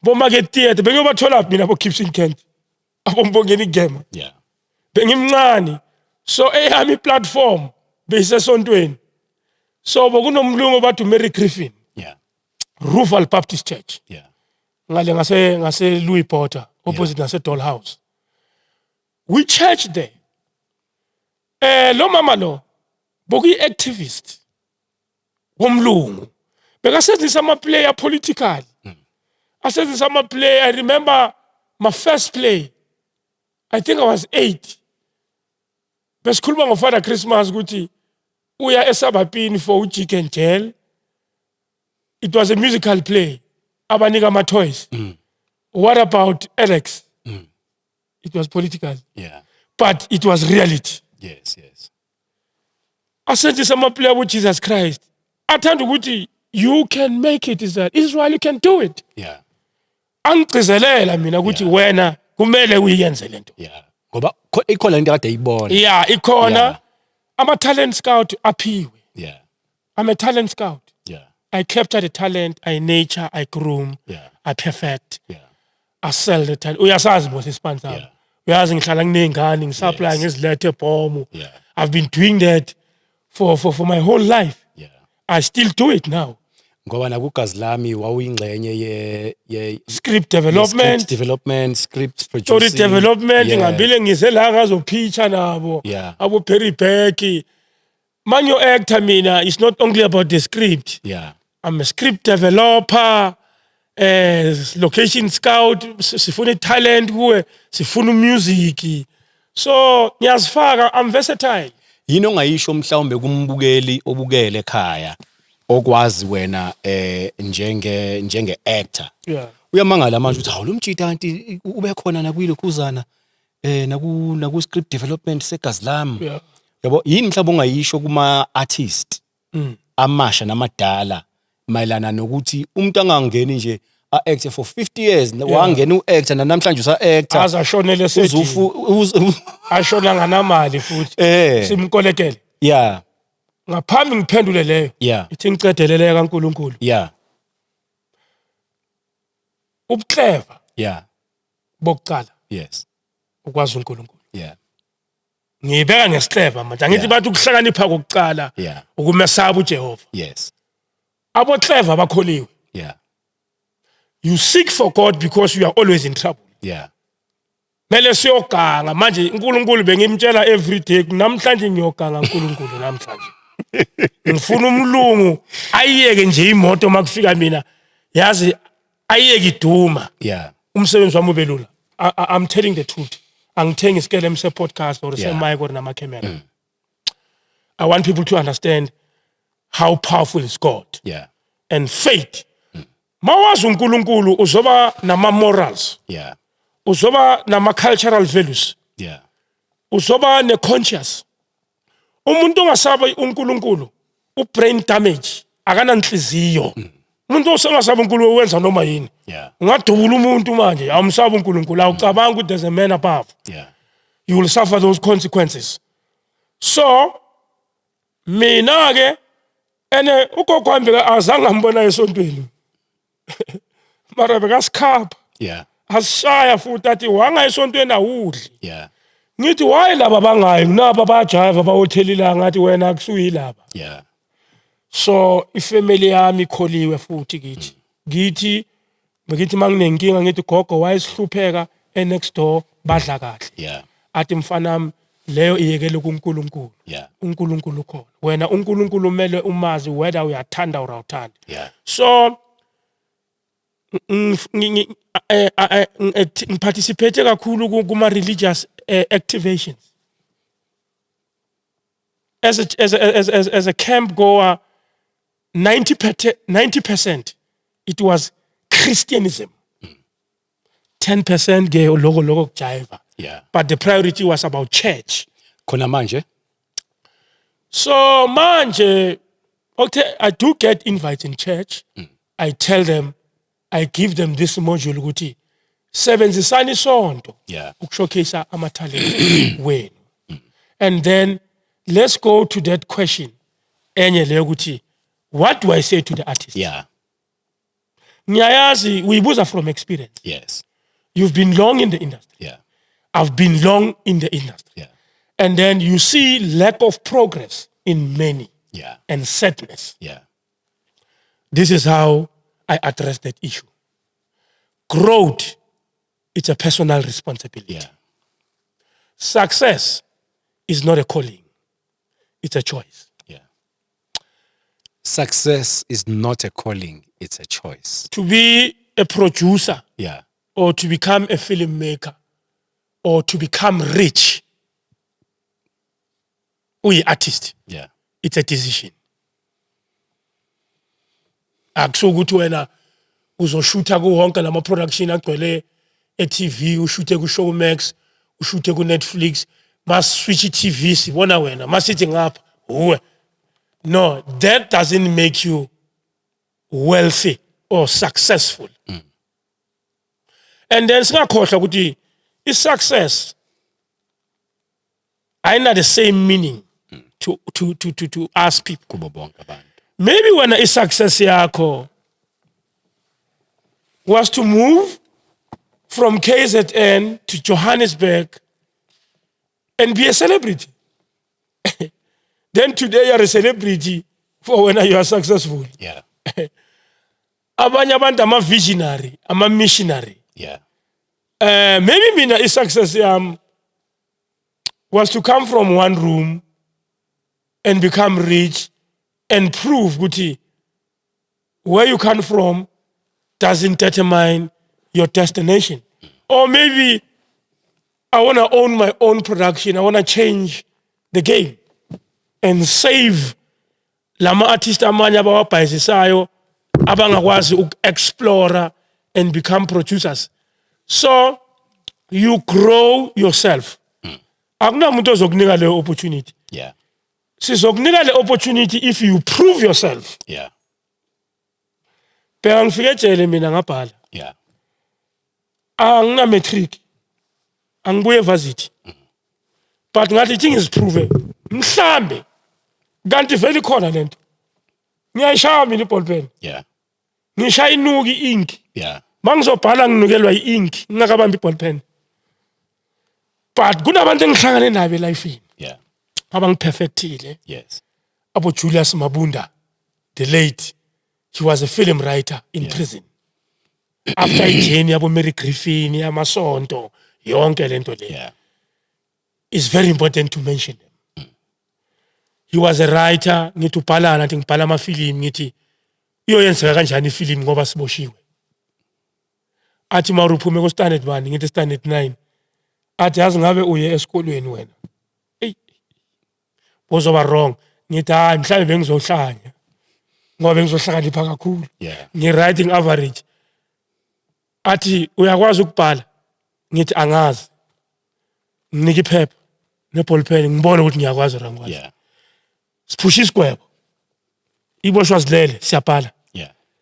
Bo-Market Theatre bengiyobathola mina, abo-Gibson Kent, aboMbongeni Ngema. Bengimncane. So eyami platform beyisesontweni. So bokunomlungu bathi Mary Griffin, Ruval Baptist Church, ngale ngase Louis Porter, opposite nase Doll House. We church there. Lo mama lo bokuyi activist womlungu, bekasebenzisa ama play political, asebenzisa ama play. I remember my first play, I think I was 8, besikhuluma ngoFather Christmas ukuthi uya esabapini for uJack and Jill. It was a musical play, abanika ama toys. What about Alex? It was political, but it was reality. Asenzisa ama-play abo Jesus Christ, athanda ukuthi you can make it, Israel, Israel, you can do it. Angigcizelela mina ukuthi wena kumele uyenze lento. Yeah, ngoba ikhona into kade eyibona. Yeah, ikhona. Ama-talent scout aphiwe. I'm a talent scout. I capture the talent, I nature, I groom, I perfect, I sell the talent. Uyasazi mos ispan sami. Uyazi ngihlala nginey'ngane, ngisupply, ngizilethe ebhomu. I've been doing that for my whole life. I still do it now. Ngoba nakugazi lami wawuyingxenye ye script development, script development, script story producing. development. Ngihambile ngize la ngazopitcha nabo, abo Perry Beck. Manyo actor mina, it's not only about the script. I'm a script developer, location scout, sifuna talent kuwe, sifuna music. So ngiyazifaka, I'm versatile. Yini ongayisho mhlawumbe kumbukeli obukele ekhaya okwazi wena njenge actor? Uyamangala manje ukuthi hawu, lo mjita kanti ube khona nakuyilokhuzana naku script development segazi lami. Yabo, yini mhlawumbe ongayisho kuma artist amasha namadala mayelana nokuthi umuntu angangeni nje a-act for 50 years, wangena u-actor namhlanje usa-actor? Aze ashonele uzufu ashona nganamali futhi. Simkolekele. Ngaphambi ngiphendule leyo, ithi ngicedelele kaNkuluNkulu. Ubuclever bokucala ukwazi uNkulunkulu. Ngibeka ngesiclever manje, angithi bathi ukuhlakanipha kokucala ukumesaba uJehova. Abo clever bakholiwe. You seek for God because you are always in trouble. Mele siyoganga manje. uNkulunkulu bengimtshela every day, namhlanje ngiyoganga uNkulunkulu, namhlanje ngifuna umlungu ayiyeke nje imoto makufika mina, yazi ayiyeke iduma, umsebenzi wami ube lula. I'm telling the truth, angithengi isikelem se-podcast or se-mic or nama-camera. I want people to understand how powerful is God and faith. Mawazi uNkulunkulu, uzoba nama-morals, uzoba nama-cultural values, uzoba ne-conscious. Umuntu ongasabi uNkulunkulu u-brain damage, akananhliziyo. Umuntu osengasabi uNkulunkulu wenza noma yini. Ungadubula umuntu manje, awumsabi uNkulunkulu, awucabanga ukuthi there's a man above. You will suffer those consequences. So mina ke ene ugogo wami azange ngambona esontweni, mara bekasikhapha, asishaya futhi, athi wanga esontweni awudli. Ngithi why laba bangayi, naba bayajiva, bawothelila, ngathi wena akusuyilaba. So ifamily yami ikholiwe futhi kithi ngithi bekithi manginenkinga ngithi, "Gogo, wayesihlupheka, e-next door badla kahle." Athi, "Mfanami, leyo iyekele kuNkulunkulu." UNkulunkulu ukhona. Wena uNkulunkulu umele umazi whether uyathanda or awuthandi. So ngiparticipate kakhulu kuma religious activations as a camp goer. 90% it was Christianism, 10% ke loko kujiva, but the priority was about church. Khona manje. So manje, okay, I do get invites in church. I tell them, I give them this module ukuthi sebenzisani isonto ukushowcase ama-talent wenu. And then let's go to that question enye leyo ukuthi what do I say to the artist? Ngiyayazi uyibuza from experience. You've been long in the industry. I've been long in the industry. And then you see lack of progress in many and sadness. This is how I address that issue. Growth, it's a personal responsibility. Success is not a calling, it's a choice. Yeah. Success is not a calling, it's a choice. To be a producer or to become a filmmaker or to become rich, uyi-artist, it's a decision. Akusukuthi wena uzoshutha kuwonke lama production agcwele e-TV, ushuthe ku-Showmax, ushuthe ku-Netflix, ma-switch i-TV sibona wena, masithi ngapha uwe. No, that doesn't make you wealthy or successful. And then singakhohlwa ukuthi i-success ayina the same meaning to us people. Kubo bonke abantu. Maybe wena i-success yakho was to move from KZN to Johannesburg and be a celebrity. Then today you're a celebrity for when you are successful. Abanye abantu ama-visionary, ama-missionary. Maybe mina i-success yami was to come from one room and become rich and prove ukuthi where you come from doesn't determine your destination. Or maybe I want to own my own production. I want to change the game and save lama artist amanye abawabhayizisayo abangakwazi uku-explore and become producers. So you grow yourself. Akunamuntu ozokunika leyo opportunity. Sizokunika le opportunity if you prove yourself. Bheka, ngifike ejele mina ngabhala. Angina matric, angibuye evarsity, but ngathi ithi ngiziprove, mhlambe kanti vele ikhona lento, ngiyayishaya mina iball pen. Ngishaya inuki ink. Mangizobhala nginukelwa i-ink ngingakabambi iball pen, but kunabantu engihlangane nabo elifini abangiperfectile. Abo Julius Mabunda, the late, he was a film writer in prison after ijourney yabo Mary Griffin, yamasonto, yonke lento le. It's very important to mention them. He was a writer. Ngithi ubhalana, athi ngibhala amafilimu. Ngithi iyoyenzeka kanjani ifilimu ngoba siboshiwe? Athi mawuri uphume ku standard 1, ngithi standard 9. Athi yazi ngabe uye esikolweni wena, eyi, bozoba wrong. Ngithi hayi, mhlawumbe bengizohlanya ngoba bengizohlakanipha kakhulu. Ngi-writing average. Athi uyakwazi ukubhala? Ngithi angazi, nginika iphepha ne-ball pen, ngibone ukuthi ngiyakwazi or angikwazi. Siphusha isigwebo, iboshwa zilele, siyabhala.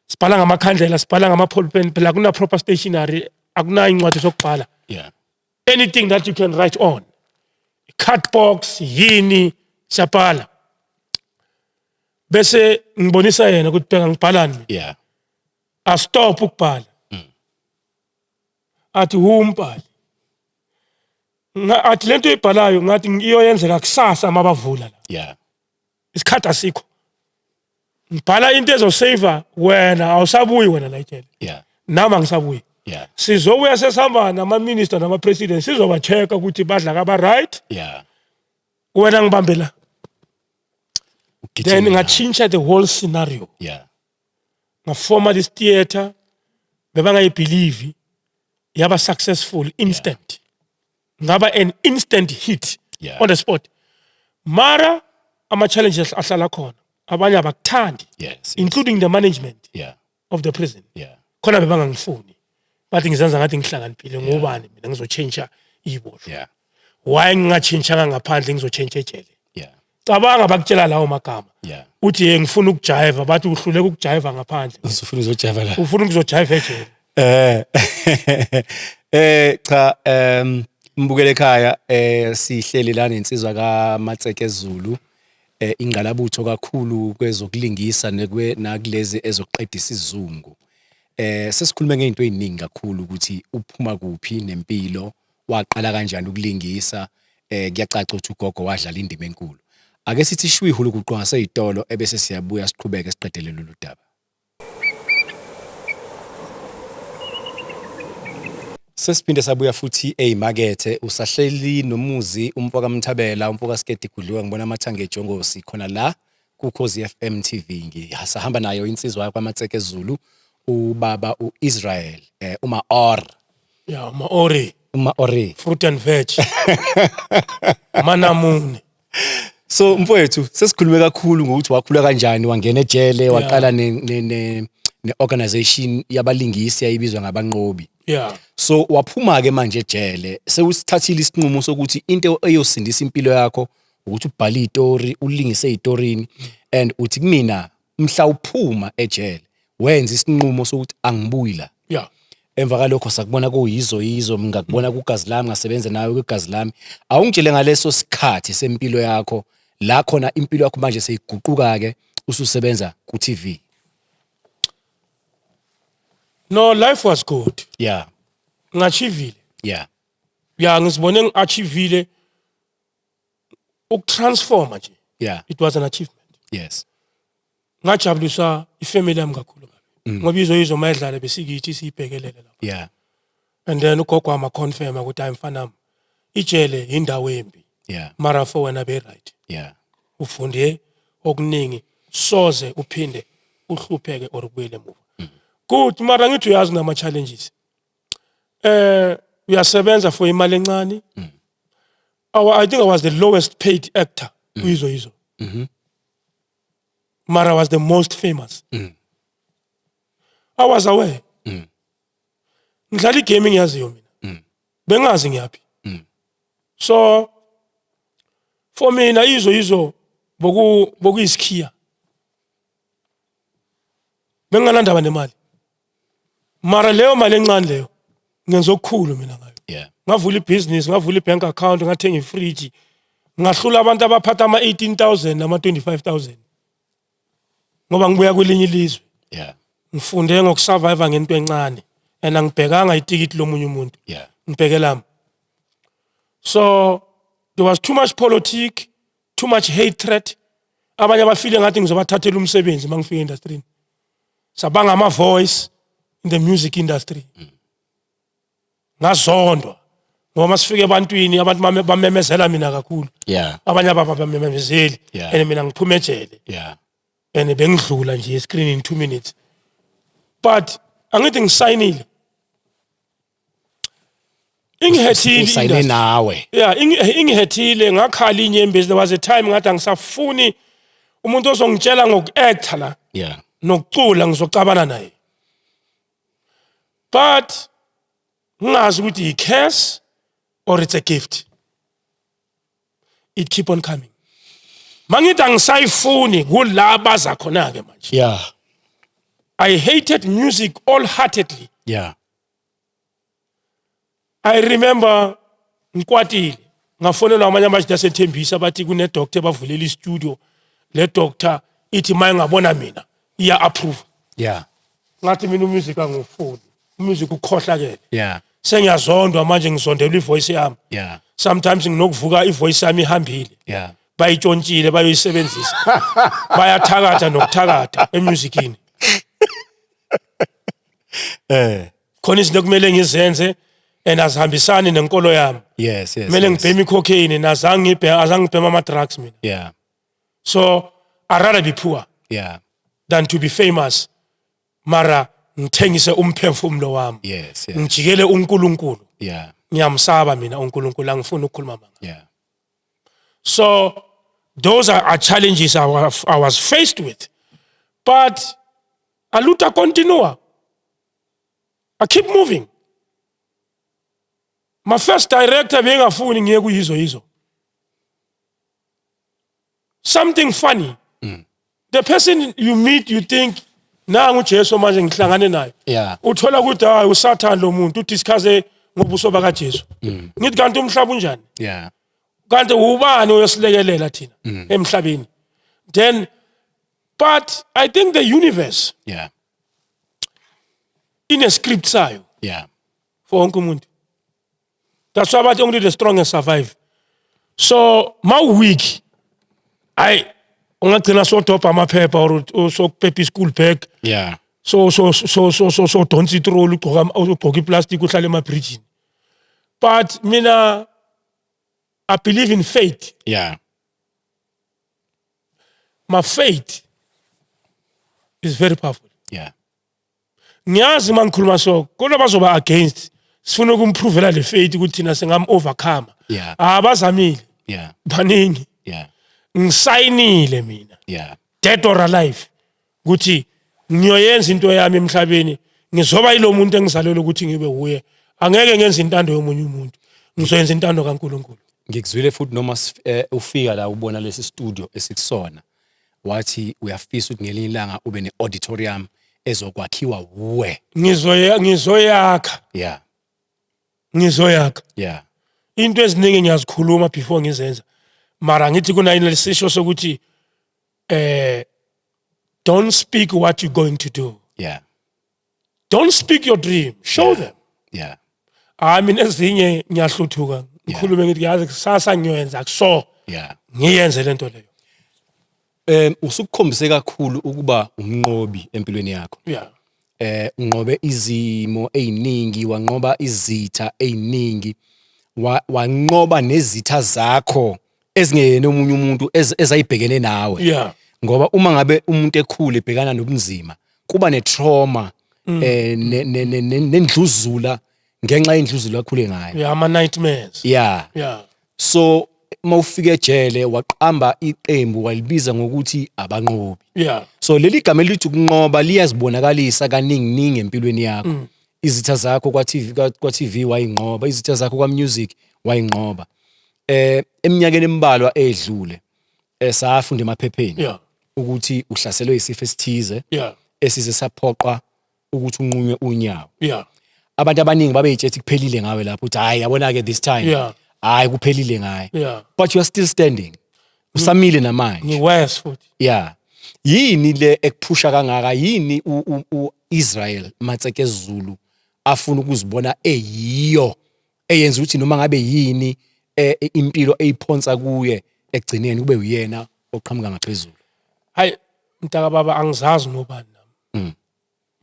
Sibhala ngamakhandlela, sibhala ngama-ball pen phela, akuna proper stationery, akunayo incwadi zokubhala. Anything that you can write on, cardbox, yini, siyabhala, bese ngibonisa yena ukuthi bheka ngibhalani mina. Astop ukubhala, athi umbhali, athi lento oyibhalayo ngathi iyoyenzeka kusasa mabavula la. Isikhathi asikho, ngibhala into ezosave wena, awusabuyi wena la ejele. Nami angisabuyi. Sizobuya sesihamba nama-minister nama-president, sizoba-check-a ukuthi badla kaba-right. Wena ngibambe la. Then Ugijime. Ngatshintsha the whole scenario. Ngafoma this theatre bebangayibelieve, yaba successful instant, ngaba an instant hit on the spot. Mara ama-challenges ahlala khona, abanye abakuthandi, including the management of the prison. Khona bebangangifuni, bathi ngizenza ngathi ngihlakaniphile, ngubani mina ngizotshentsha iboshwa? Why ngingatshintshanga ngaphandle, ngizotshentsha ejele? Cabanga bakutshela lawo magama. Uthi ye ngifuna ukujayiva, bathi uhluleka ukujayiva ngaphandle. Usufuna uzojiva la. Ufuna ukuzojayiva ejele. Cha, mbukele ekhaya, sihleli la nensizwa kaMatseke Zulu, ingqalabutho kakhulu kwezokulingisa nekwe nakulezi ezokuqeda isizungu. Sesikhulume ngezinto eziningi kakhulu, ukuthi uphuma kuphi nempilo, waqala kanjani ukulingisa, Kuyacaca ukuthi ugogo wadlala indima enkulu. Ake sithi shwi hulukuqu ngaseyitolo ebese siyabuya siqhubeke siqedele lolu daba. Sesiphinde sabuya futhi eyimakethe usahleli nomuzi umfoka Mthabela umfoka Skedi Gudluka ngibona amathanga ejongosi khona la kuKhozi FM TV ngisahamba nayo insizwa yakwaMatseke Zulu ubaba uIsrael uma Or. Yeah, uma Ori. Uma Ori. Fruit and veg. Manamune. So mfowethu, sesikhulume kakhulu ngokuthi wakhula kanjani, wangena ejele, waqala ne ne ne, ne organization yabalingisi yayibizwa ngabanqobi. So waphuma ke manje ejele, sewusithathile isinqumo sokuthi into eyosindisa impilo yakho ukuthi ubhale izitori, ulingise ezitorini, and uthi kumina mhla uphuma ejele wenza isinqumo sokuthi angibuyi la. Emva kalokho sakubona kuyizo yizo, ngakubona kugazi lami, ngasebenza nawe kwigazi lami. Awungitshele ngaleso sikhathi sempilo yakho la khona impilo yakho manje seyiguquka ke ususebenza ku TV. No, life was good. Ngachievile. Yeah, ngizibone ngiachievile ukutransforma nje. It was an achievement. Ngajabulisa ifamily yami kakhulu kabi. Ngoba izo yizo mayidlala besikithi siyibhekelele lapha. And then ugogo wami confirm ukuthi hayi mfana, ijele indawo embi. Mara for wena be right. Ufunde okuningi, soze uphinde uhlupheke or ubuyele emuva. Good, mara ngithi uyazi nama challenges. Uyasebenza for imali encane. I think I was the lowest paid actor kuyizo yizo. Mara was the most famous. I was aware. Ngidlala igame engiyaziyo mina. Bengazi ngiyaphi. So for mina izo yizo boku bokuyisikhiya. Benginganandaba nemali. Mara leyo mali encane leyo ngenza okukhulu mina ngayo. Ngavula ibusiness, ngavula ibank account, ngathenga ifridge. Ngahlula abantu abaphatha ama 18,000 nama 25,000. Ngoba ngibuya kwelinye ilizwe. Ngifunde ngokusurvive ngento encane and angibhekanga itikiti lomunye umuntu. Ngibheke lami. So there was too much politic, too much hatred. Abanye abafile ngathi ngizobathathela umsebenzi mangifika industry. Sabanga ama voice in the music industry. Ngazondwa ngoba masifike ebantwini abantu bamemezela mina kakhulu. Abanye ababamemezeli and mina ngiphuma ejele. And bengidlula nje screen in 2 minutes. But angithi ngisayinile. Ingihethile usayine nawe. Yeah, ingihethile ngakhala inyembezi. There was a time ngathi angisafuni umuntu ozongitshela ngokuacta la. Nokucula ngizocabana naye. But ngingazi ukuthi i curse or it's a gift. It keep on coming. Mangithi angisayifuni kula baza khona ke manje. I hated music all heartedly. I remember ngikwatile ngafonelwa amanye amajita asethembisa bathi kune doctor bavulela istudio, le doctor ithi mayingabona mina iya approve. Ngathi mina umusic angifuni, umusic ukhohlakele. Sengiyazondwa manje, ngizondelwa ivoice yami. Sometimes nginokuvuka ivoice yami ihambile. Bayitshontshile bayoyisebenzisa. Bayathakatha nokuthakatha emusicini. Khona izinto kumele ngizenze and azihambisani nenkolo yami. Kumele ngibheme icocaine, nazange ngibheme, azange ngibheme ama drugs mina. So I rather be poor than to be famous. Mara ngithengise umphefumulo wami. Ngijikele uNkulunkulu. Ngiyamsaba mina uNkulunkulu, angifuni ukukhuluma manga. So those are challenges I was faced with. But a luta continua. I keep moving. My first director bengafuni ngiye kuyizo yizo. Something funny. The person you meet, you think nangu Jesu manje ngihlangane naye. Uthola ukuthi hayi uSathane lo muntu udiscuss ngobuso baka Jesu. Ngithi kanti umhlaba unjani? Kanti ubani oyosilekelela thina emhlabeni? Then but I think the universe in a script sayo for wonke umuntu. That's why bathi only the strongest survive. So ma weak, ay, ungagcina sodobha amaphepha or sokupepa i-school bag. So donsa itroli, ugqoka iplastic, uhlala emabridgini. But mina I believe in faith. My faith is very powerful. Ngiyazi uma ngikhuluma so kodwa bazoba against, sifuna ukumprovela le faith ukuthi thina singam overcome. Abazamile. Baningi. Ngisayinile mina. Dead or alive ukuthi ngiyoyenza into yami emhlabeni, ngizoba yilo muntu engizalelwe ukuthi ngibe uye. Angeke ngenze intando yomunye umuntu, ngizoyenza intando kaNkuluNkulu. Ngikuzwile futhi noma ufika la ubona lesi studio esikusona, wathi uyafisa ukuthi ngelinye ilanga ube ne-auditorium ezokwakhiwa wuwe. Ngizoyakha. Ngizoyakha. Into eziningi ngiyazikhuluma before ngizenza, mara ngithi kunayini lesisho sokuthi don't speak what you're going to do. Don't speak your dream, show them. Hayi, mina ezinye ngiyahluthuka, ngikhulume ngithi yazi kusasa ngiyoyenza so. Ngiyenze lento leyo. Usukukhombise kakhulu ukuba umnqobi empilweni yakho. Unqobe izimo eziningi, wanqoba izitha eziningi, wanqoba nezitha zakho ezingeyena omunye umuntu ezayibhekene nawe. Ngoba uma ngabe umuntu ekhule ebhekana nobunzima, kuba ne-trauma nendluzula ngenxa yendluzula akhule ngayo. Yeah, ama nightmares. So mawufika ejele waqamba iqembu walibiza ngokuthi Abanqobi. So leli gama elithi ukunqoba liyazibonakalisa kaningi ningi empilweni yakho. Izitha zakho kwa TV, kwa TV wayinqoba, izitha zakho kwa music wayinqoba. Eminyakeni embalwa edlule safunda emaphepheni ukuthi uhlaselwe isifo esithize esize saphoqa ukuthi unqunywe unyawo. Abantu abaningi babeyitshethi kuphelile ngawe lapho, uthi hayi, yabona ke this time. Hayi, kuphelile ngaye. But you are still standing. Usamile namanje. Ngi-worse futhi. Yeah. Yini le ekuphusha kangaka? Yini u Israel Matseke Zulu afuna ukuzibona eyiyo eyenza ukuthi noma ngabe yini impilo eyiphonsa kuye, egcineni kube uyena oqhamuka ngaphezulu? Hayi mntaka baba, angizazi ngobani nami.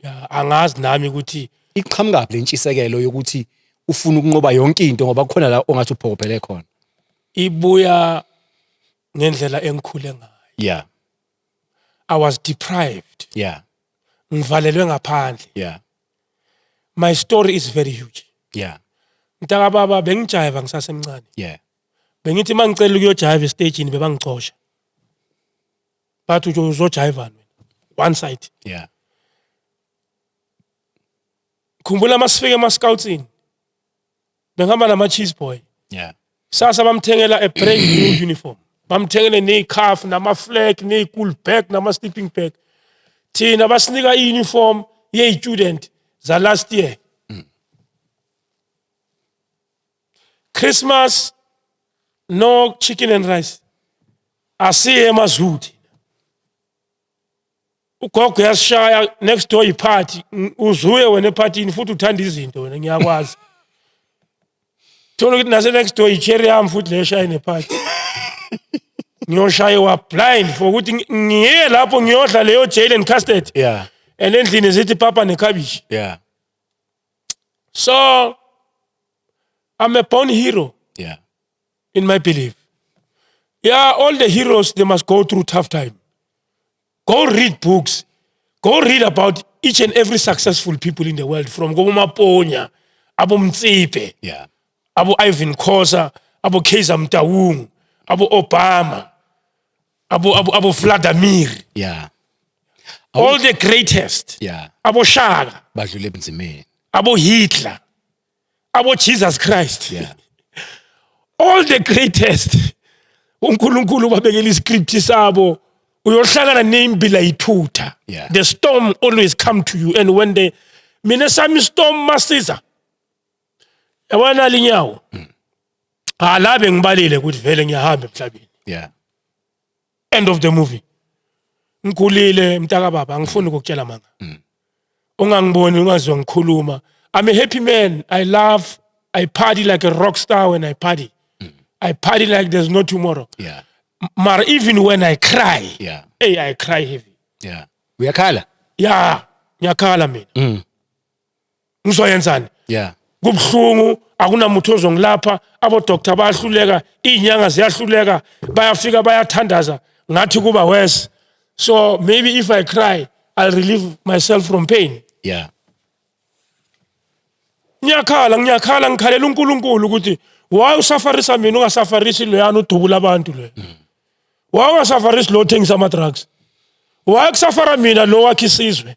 Ya, angazi nami ukuthi Iqhamuka le ntshisekelo yokuthi ufuna ukunqoba yonke into, ngoba kukhona la ongathi uphokophele khona. Ibuya ngendlela engikhule ngayo. I was deprived. Ngivalelwe ngaphandle. My story is very huge. Mntaka baba, bengijiva ngisasemncane. Bengithi mangicela ukuyojiva estagini bebangicosha. Bathi uzojiva wena. One side. Khumbula masifika ema scoutsini. Bengihamba nama cheese boy. Sasa bamthengela a brand new uniform. Bamthengele nezikhaf, nama flag, necool bag, nama sleeping bag. Thina basinika i-uniform ye-student za last year. Christmas, no chicken and rice. Asiye emaZulu thina. Ugogo uyasishaya next door iphathi, uzuye wena ephathini futhi uthanda izinto wena, ngiyakwazi. Thola ukuthi nase next door icherry yami futhi le shaye nephathi. Ngiyoshayiwa blind for ukuthi ngiye lapho ngiyodla leyo jail and custard. And endlini zithi papa nekhabishi. So I'm a born hero. In my belief. Yeah, all the heroes, they must go through tough time. Go read books. Go read about each and every successful people in the world, from Maponya, Abo Motsepe, Abo Irvin Khoza, Abo Kaiser Motaung, Abo Obama, Abo Vladimir. All the greatest. Abo Shaka. Badlule ebunzimeni. Abo Hitler. Abo Jesus Christ. All the greatest. uNkulunkulu babekela iscript sabo, uyohlangana neimbila ithutha. The storm always come to you, and when the mina sami storm masiza, yabona linyawo alabe ngibalile ukuthi vele ngiyahamba emhlabeni. End of the movie. Ngikhulile mntaka baba, angifuni ukukutshela manga. Ungangiboni ungazwa ngikhuluma. I'm a happy man. I love, I party like a rock star when I party. I party like there's no tomorrow. Mara even when I cry, hey, I cry heavy. Yeah, uyakhala. Yeah, ngiyakhala mina. Ngizoyenzani? Kubuhlungu, akunamuntu ozongilapha, abo-doctor bayahluleka, iy'nyanga ziyahluleka, bayafika bayathandaza, ngathi kuba worse. So maybe if I cry, I'll relieve myself from pain. Ngiyakhala, ngiyakhala, ngikhalela uNkulunkulu ukuthi why usufferisa mina, ungasufferisi loyana udubula abantu loyo? Why ungasufferisi lo othengisa ama-drugs? Why kusuffera mina lo wakhe isizwe,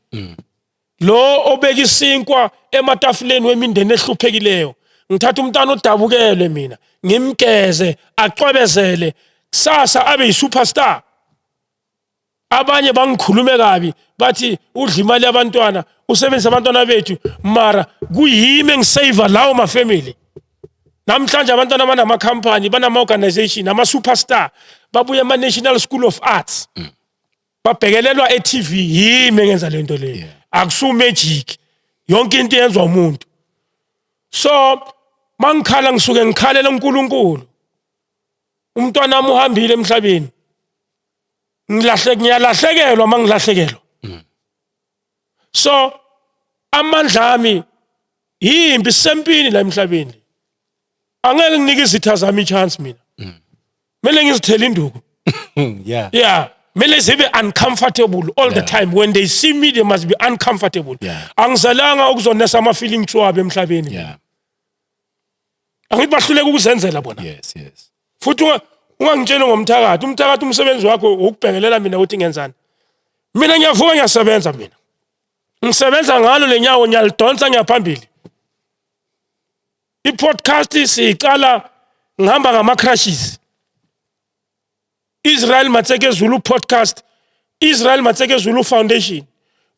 lo obeka isinkwa ematafuleni wemindeni ehluphekileyo? Ngithatha umntana odabukelwe mina, ngimgeze, acwebezele, kusasa abe yi-superstar. Abanye bangikhulume kabi, bathi udla imali yabantwana, usebenzisa abantwana bethu, mara kuyimi engisave lawo mafamily. Namhlanje abantwana banama-company, banama-organization, ama-superstar, babuye ema-National School of Arts, babhekelelwa e-TV. Yimi engenza le nto leyo. Akusu-magic, yonke into yenziwa umuntu. So mangikhala, ngisuke ngikhalela uNkulunkulu. Umntwana wami uhambile emhlabeni, ngilahle, ngiyalahlekelwa mangilahlekelwa. So amandla ami yimpi, sempini la emhlabeni. Angeke nginike izitha zami i-chance mina, kumele ngizithele induku. Yeah, kumele zibe uncomfortable all the time. When they see me, they must be uncomfortable. Angizalanga ukuzonesa ama-feelings wabo emhlabeni. Angithi bahluleka ukuzenzela bona? Yes. Futhi ungangitsheli ngomthakathi. Umthakathi umsebenzi wakho ukubhekelela mina ukuthi ngenzani. Mina ngiyavuka, ngiyasebenza mina, ngisebenza ngalo lenyawo, ngiyalidonsa, ngiyaphambili. I-podcast siyiqala ngihamba ngama-crutches. Israel Matseke Zulu Podcast, Israel Matseke Zulu Foundation,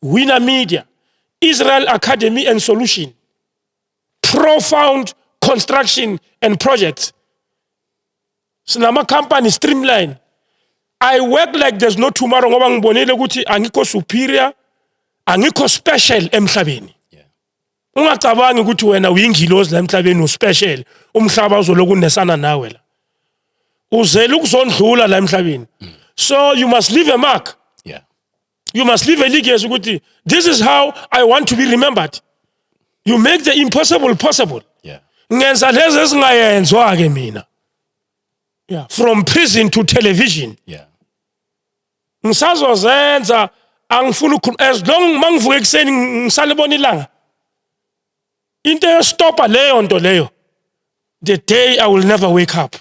Winner Media, Israel Academy and Solution, Profound Construction and Projects, sinama-company Streamline. I work like there's no tomorrow ngoba ngibonile ukuthi angikho superior, angikho special emhlabeni. Ungacabangi ukuthi wena uyingilozi la emhlabeni, uspecial, umhlaba uzoloku unesana nawe la. Uzele ukuzondlula la emhlabeni, so you must leave a mark. You must leave a legacy ukuthi this is how I want to be remembered. You make the impossible possible. Ngenza lezi ezingayenzwa ke mina, yeah, from prison to television. Ngisazozenza, angifuni ukukhuluma. As long mangivuka ekuseni ngisalibona ilanga, into eyostopa leyo nto leyo, the day I will never wake up.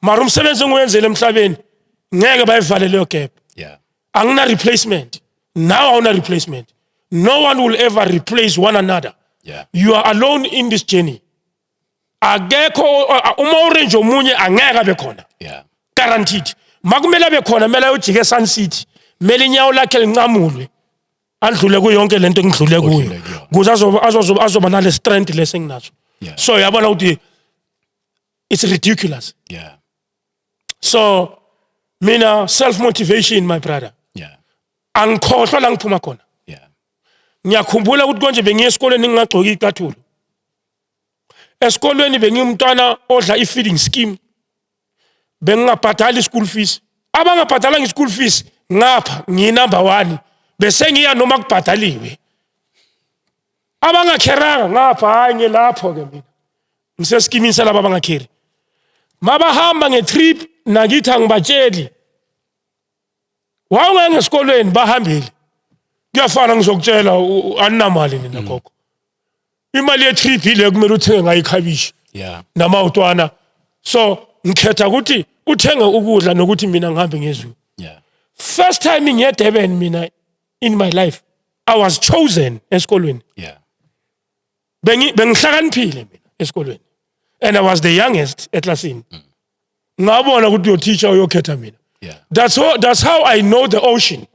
Mara umsebenzi engiwenzele emhlabeni, ngeke bayivale leyo gap. Angina replacement now, awuna replacement. No one will ever replace one another. You are alone in this journey. Akekho uma orange omunye angeke abe khona. Guaranteed. Makumele abe khona, kumele ayojika eSun City, kumele inyawo lakhe linqamulwe, andlule kuyo yonke lento engidlule kuyo Odlule kuyona. ukuze azoba nale strength lesenginaso. So uyabona ukuthi it's ridiculous. So mina, self motivation, my brother. Angikhohlwa la ngiphuma khona. Ngiyakhumbula ukuthi konje bengiye esikolweni ngingagcoki icathulo. Esikolweni bengiyumntwana odla i-feeding scheme, bengingabhadali i-school fees. Abangabhadalanga i-school fees ngapha, ngiyi-number one, bese ngiya noma kubhadaliwe. Abangakheranga ngapha, hayi, ngilapho-ke mina, ngiseskimini salaba abangakheri. Mabahamba nge-trip nakithi, angibatsheli, wawungeke esikolweni, bahambile, kuyafana. Ngizokutshela, aninamali nina gogo. Imali ye-trip ile kumele uthenge ngayo ikhabishi namawutwana. So ngikhetha ukuthi uthenge ukudla nokuthi mina ngihambe ngezulu. First time ngiye Durban mina in my life, I was chosen esikolweni. Bengihlakaniphile mina esikolweni and I was the youngest eklasini. Ngabona ukuthi your teacher uyokhetha mina. That's how I know the ocean.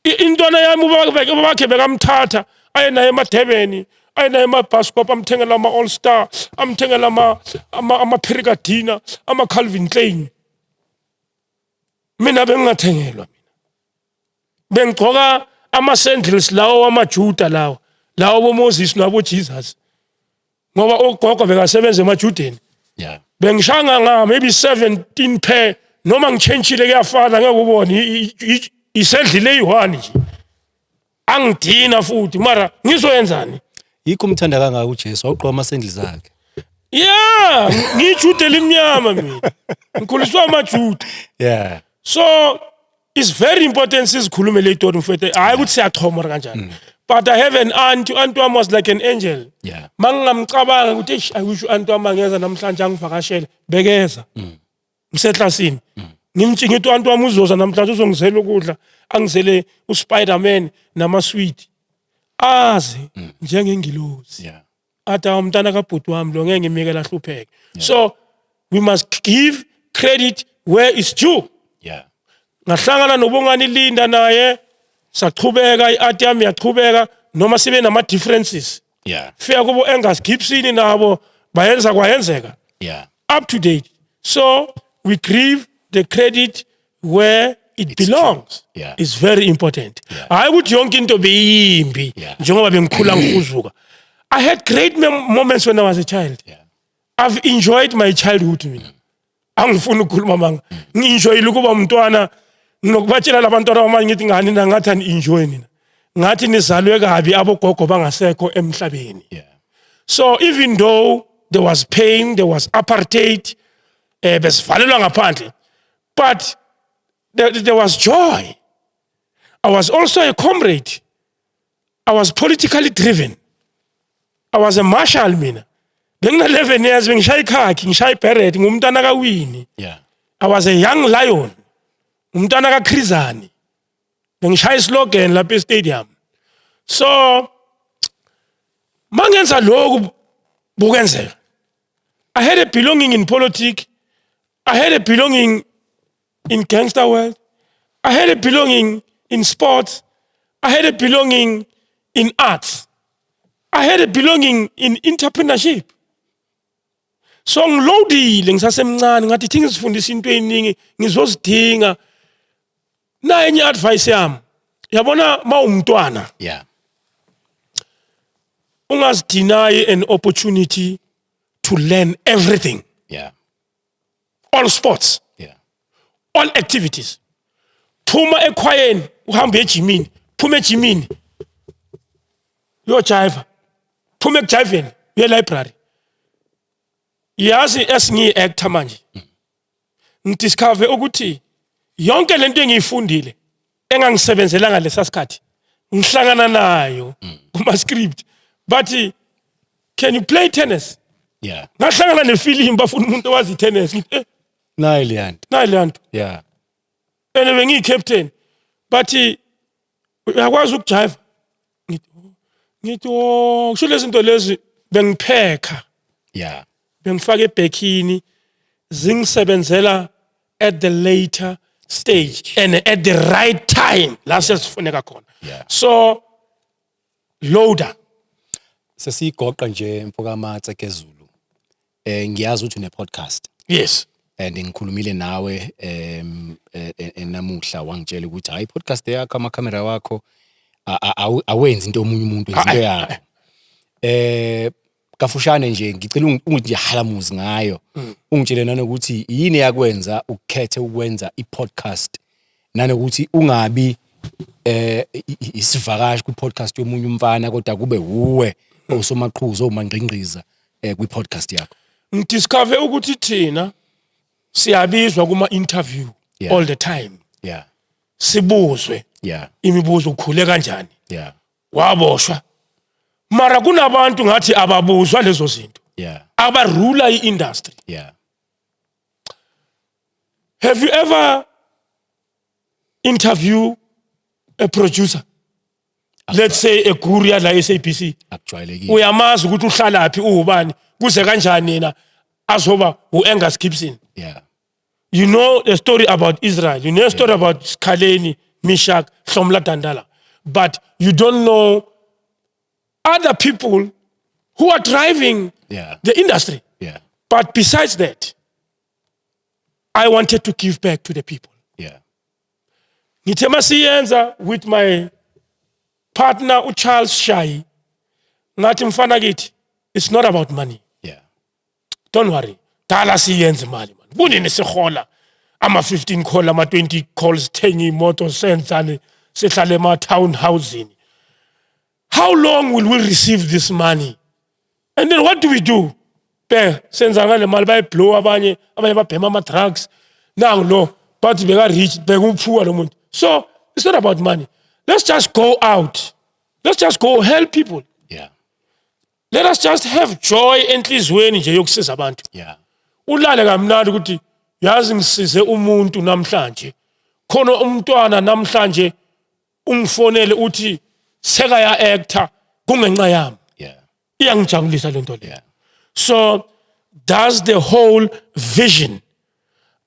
Intwana yami, ubabakhe bekamthatha aye naye emadebeni, aye naye emabhaskop, amthengela ama-All Star, amthengela ama-Pericadina, ama-Calvin Klein. Mina bengingathengelwa, mina bengigcoka ama-sandals lawo wamajuda, lawo boMoses nabo Jesus, ngoba ugogo bekasebenza emajudeni. Bengishanga nga maybe 17 pair, noma ngitshentshile kuyafana, ngeke ubone isedlile eyi-1 nje, angidina futhi, mara ngizoyenzani? Yikho umthanda kangaka uJesu, wawugqoka amasendli zakhe. Yeah, ngiyijuda elimnyama mina, ngikhuliswa amajuda. So it's very important sizikhulume le story, mfethu. Hayi ukuthi siyachoma or kanjani, but I have an aunt. Aunt wami was like an angel. Mangingamcabanga ukuthi, eish, I wish u-aunt wami angeza namhlanje angivakashele. Bekeza ngiseklasini, ngimtshinga ngithi, "U-aunt wami uzoza namhlanje, uzongizela ukudla, angizele uSpiderman namaswidi." Aze njengengilozi. Athi, "Awu, umntana kabhuti wami lo, ngeke ngimyekele ahlupheke." So we must give credit where is due. Ngahlangana noBongani Linda, naye sachubeka, i-art yami yachubeka noma sibe nama-differences. Fika kubo Angus Gibson, nabo bayenza kwayenzeka up to date. So we give the credit where it It's belongs. True. It's very important. Hayi ukuthi yonke into beyimbi. Njengoba bengikhula ngihuzuka, I had great moments when I was a child. I've enjoyed my childhood. Mina angifuni ukukhuluma manga, ngi-enjoyile ukuba umntwana. Nginokubatshela labantwana bamanye ngithi, "Ngani na ngathi ani-enjoy nina, ngathi nizalwe kabi, abogogo bangasekho emhlabeni." So even though there was pain, there was apartheid, besivalelwa ngaphandle, but there was joy. I was also a comrade. I was politically driven. I was a marshal mina. Bengina 11 years bengishaya ikhakhi, ngishaya iberet, ngumntana kaWini. I was a young lion. Umntana kaKrizani. Bengishaya islogan lapha e-stadium. So mangenza lokhu bukenzeka. I had a belonging in politics. I had a belonging in gangster world. I had a belonging in sports. I had a belonging in arts. I had a belonging in entrepreneurship. So ngiloadile ngisasemncane, ngathi thi ngizifundisa into eziningi ngizozidinga. Na enye advice yami. Yabona mawumntwana, ungazideny an opportunity to learn everything. All sports, all activities. Phuma ekhwayeni uhambe ejimini, phuma ejimini uyojiva, phuma ekujiveni uye library. Yazi esingiyi-actor manje, ngidiscover ukuthi yonke lento engiyifundile engangisebenzela ngalesa sikhathi ngihlangana nayo kuma script. Bathi, "Can you play tennis?" Ngahlangana nefilimu, bafuna umuntu owazi tennis. Ngithi, "Eh." Nayi leyanto. Nayi leyanto. And bengiyi-captain. Bathi, "Uyakwazi ukujiva?" Ngithi, "Oh." Ngithi, "Oh, kusho lezi zinto lezi bengiphekha, bengifaka ebhekini, zingisebenzela at the later stage and at the right time la sesifuneka khona." So loader. Sesiyigoqa nje, mfokaMatse kezulu. Ngiyazi ukuthi une podcast. Yes. And ngikhulumile nawe namuhla, wangitshela ukuthi hayi, podcast yakho, amakhamera wakho, awenzi into omunye umuntu, wenza into yakho. Kafushane nje ngicela ungithi halamuzi ngayo. Ungitshele nanokuthi yini yakwenza ukukhethe ukwenza i-podcast, nanokuthi ungabi isivakashi kwi-podcast yomunye umfana, kodwa kube uwe osomaqhuzu omangqingqiza kwi-podcast yakho. Ngidiscover ukuthi thina siyabizwa kuma interview all the time, sibuzwe imibuzo, ukhule kanjani, waboshwa, mara kunabantu ngathi ababuzwa lezo zinto, abarula i-industry. Have you ever interview a producer, let's say a guru yala SABC? Akujwayelekile. Uyamazi ukuthi uhlalaphi, uwubani, kuze kanjani yena azoba uAngus Gibson? You know the story about Israel, you know the story about Skaleni, Mishak, Hlomla Dandala, but you don't know other people who are driving the industry. But besides that, I wanted to give back to the people. Ngithe masiyenza with my partner uCharles Shai, ngathi, "Mfana kithi, it's not about money. Don't worry." Dala siyenze imali man. Kunini sihola ama 15 call, ama 20 calls, thenga imoto, senzani, sihlale ema town housing. How long will we receive this money? And then what do we do? Bheka senza ngale mali, bayiblow abanye, abanye babhema ama drugs. Nangu lo bathi beka rich, bheka uphuwa lo muntu. So it's not about money. Let's just go out. Let's just go help people. Let us just have joy enhlizweni nje yokusiza abantu. Ulale kamnandi ukuthi yazi ngisize umuntu namhlanje. Khona umntwana namhlanje ungifonele uthi seka ya actor kungenxa yami. Iyangijabulisa lento le. So that's the whole vision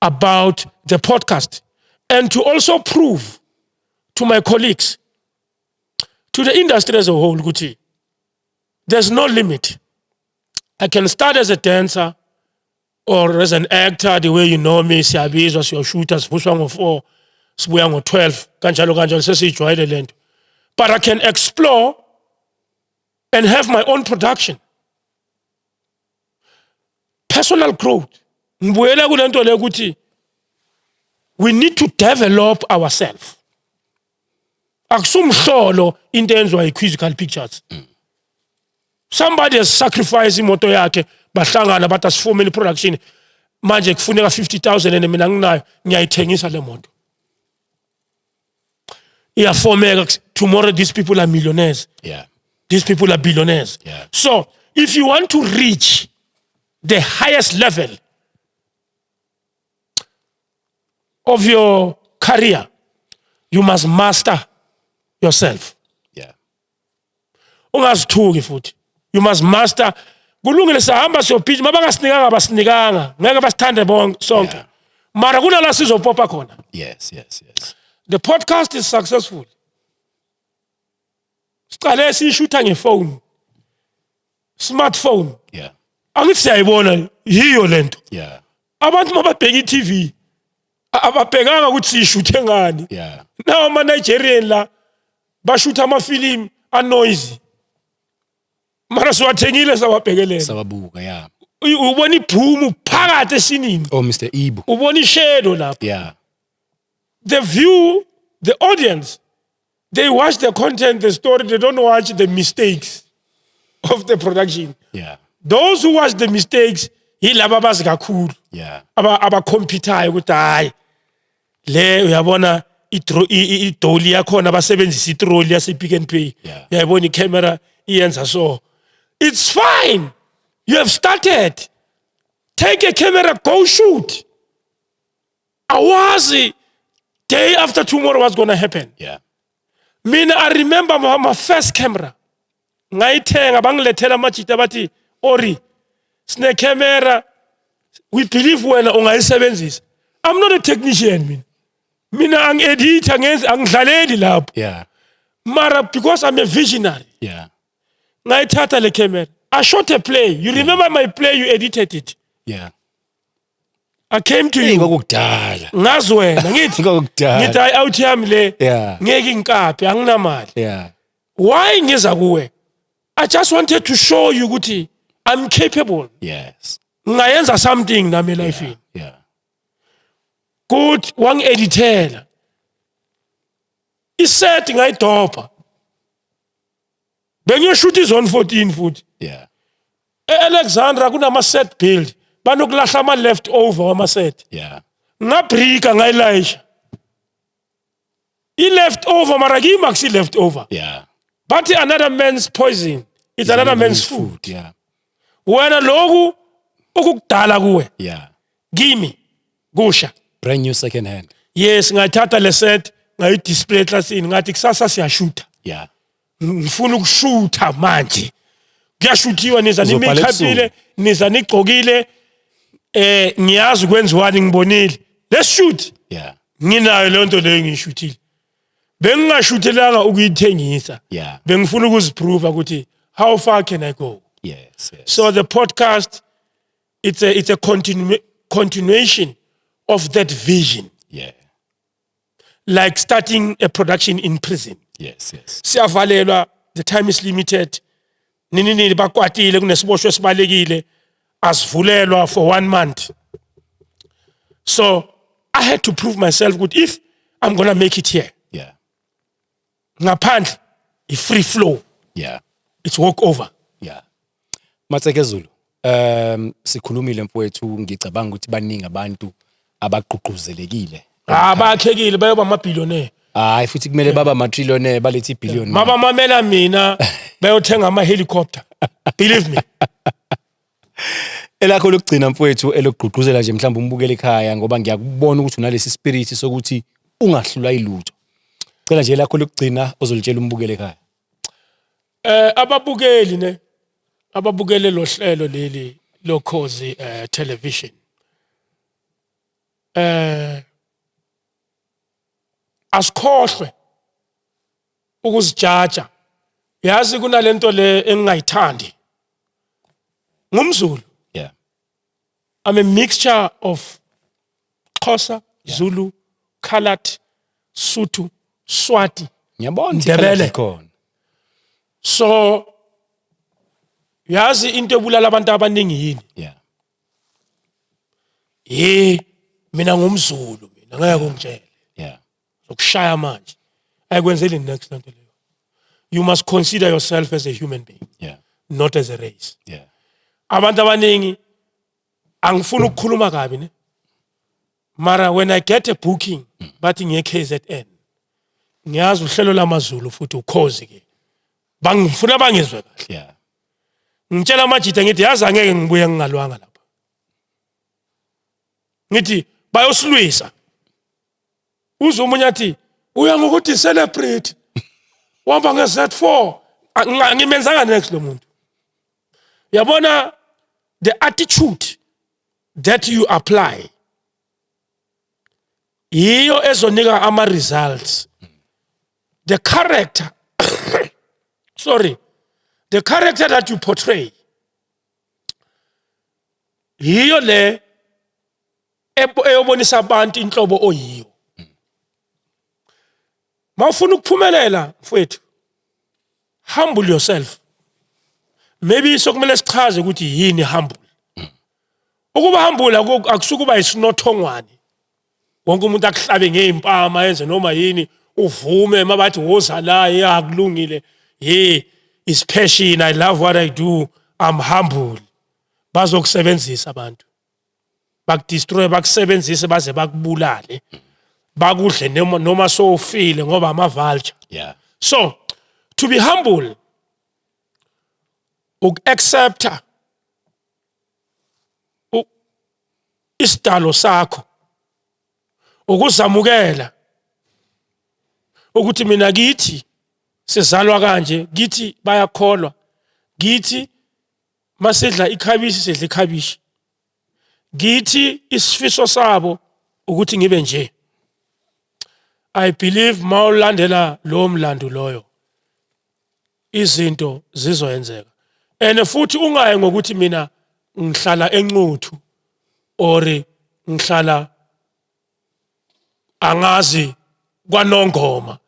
about the podcast, and to also prove to my colleagues, to the industry as a whole ukuthi there's no limit. I can start as a dancer or as an actor the way you know me, siyabizwa siyoshuta, sivuswa ngo-4, sibuya ngo-12, kanjalo kanjalo, sesiyijwayele lento. But I can explore and have my own production. Personal growth. Ngibuyela kulento le ukuthi we need to develop ourselves. Akusumhlolo into enziwa yi-Quizzical Pictures. Somebody has sacrificed imoto yakhe, bahlangana bathi asifumeni production, manje kufuneka 50,000 and mina nginayo, ngiyayithengisa le moto, iyafomeka. Tomorrow these people are millionaires. These people are billionaires. So if you want to reach the highest level of your career, you must master yourself. Ungazithuki futhi, you must master. Kulungile, sahamba siyopitch, mabangasinikanga basinikanga, ngeke basithande bonke sonke. Mara kunala sizopopa khona. The podcast is successful. Siqale siyishutha ngefone, smartphone. Angithi siyayibona yiyo lento. Abantu mababheka i-TV ababhekanga ukuthi siyishuthe ngani. Nawo ama-Nigerian la bashutha amafilimu anoisy, mara siwathengile, sawabhekelela. Sawabuka, yeah. Ubona ibhumu phakathi esinini. Oh, Mr. Ibu. Ubona ishadow lapho. The view, the audience, they watch the content, the story. They don't watch the mistakes of the production. Those who watch the mistakes yilaba abazi kakhulu, abacomputayo ukuthi hayi le uyabona idoli yakhona, basebenzisa itroli yase Pick n Pay. Uyayibona icamera iyenza, so it's fine. You have started, take a camera, go shoot. Awazi day after tomorrow what's going to happen. Mina I remember my first camera ngayithenga, bangilethela amajita, bathi, "Ori, sine camera, we believe wena ungayisebenzisa." I'm not a technician mina. Mina angi-editha, ngenzi, angidlaleli lapho. Mara because I'm a visionary, ngayithatha le camera, I shot a play. You remember my play? You edited it. I came to Hey, you. Kwakukudala. Ngazi wena, ngithi Kwakukudala. ngithi hayi, out yami le, ngeke inkapi, anginamali. Why ngiza kuwe? I just wanted to show you ukuthi I'm capable, ngingayenza something nami elifini. Good, wangi-edithela iset, ngayidobha, bengiyoshuta izone 14 futhi. E-Alexandra kunama-set build, banokulahla ama-left over wama-set. Ngabrika, ngayilayisha i-left over, mara kimi akusi-left over. Bathi another man's poison, it's another man's food. Wena loku okukudala kuwe, kimi kusha. Brand new, second hand. Yes, ngayithatha le set, ngayidisplay eklasini, ngathi kusasa siyashutha. Ngifuna ukushutha manje, kuyashuthiwa, niza Uzobhala nimikhapile, niza nigcokile, ngiyazi kwenziwani, ngibonile, let's shoot. Nginayo leyo nto leyo, ngiyishuthile, bengingashuthelanga ukuyithengisa. Bengifuna ukuziprova ukuthi how far can I go. So the podcast, it's a continuation of that vision, like starting a production in prison. Siyavalelwa, the time is limited, nini nini, bakwatile, kunesiboshwe esibalekile. Asivulelwa for one month. So I had to prove myself ukuthi if I'm gonna make it here, ngaphandle i-free flow, it's walk over. Yeah. Matseke Zulu. Sikhulumile mfowethu, ngicabanga ukuthi baningi abantu abagqugquzelekile. Ah, bakhekile, bayoba ama-billionaire. Hayi, futhi kumele baba ama-trillionaire, balethe i-billion. Mabamamela mina, bayothenga ama-helicopter, believe me. Elakho lokugcina mfowethu, elokugqugquzela nje mhlawumbe umbukele ekhaya, ngoba ngiyakubona ukuthi unalesi spirit sokuthi ungahlulwa ilutho. Cela nje elakho lokugcina ozolitshela umbukele ekhaya. Ababukeli ne ababukele lo hlelo leli lokhozi television, asikhohlwe ukuzijaja. Yazi, kunalento le engingayithandi ngumZulu. I'm a mixture of Xhosa, Zulu, Coloured, Sotho, Swati. Ngiyabona ukuthi Ndebele. ikhala khona. So yazi into ebulala abantu abaningi yini? Hey, mina ngumZulu, mina ngeke ungitshele. Zokushaya manje ayikwenzeli next lento leyo. You must consider yourself as a human being, not as a race. Abantu abaningi, angifuni ukukhuluma kabi ne, mara when I get a booking bathi ngiye KZN, ngiyazi uhlelo lamaZulu futhi ukhozi ke, bangifuna bangizwe kahle. Ngitshela amajita ngithi, yazi, angeke ngibuye ngingalwanga lapha. Ngithi bayosilwisa. Uze omunye athi uya ngokuthi celebrate, wahamba nge-Z4. Angimenzanga next lo muntu. Yabona, the attitude that you apply yiyo ezonika ama results. The character, sorry, the character that you portray yiyo le eyobonisa abantu inhlobo oyiyo. Mawufuna ukuphumelela mfowethu, humble yourself. Maybe sokumele sichaze ukuthi yini humble. Ukuba humble akusukuba isinothongwane, wonke umuntu akuhlabe ngezimpama, yenze noma yini, uvume mabathi woza la, ya kulungile, hey, is passion, I love what I do, I'm humble. Bazokusebenzisa abantu, bakudestroy, bakusebenzise baze bakubulale, bakudle noma sowufile, ngoba ama vulture. So to be humble, uku-accepta isidalo sakho, ukuzamukela ukuthi mina kithi sizalwa kanje, kithi bayakholwa, kithi masidla ikhabishi sidla ikhabishi, kithi isifiso sabo ukuthi ngibe nje. I believe mawulandela lo mlando loyo, izinto zizoyenzeka. And futhi ungayi ngokuthi mina ngihlala eNcuthu or ngihlala angazi kwaNongoma,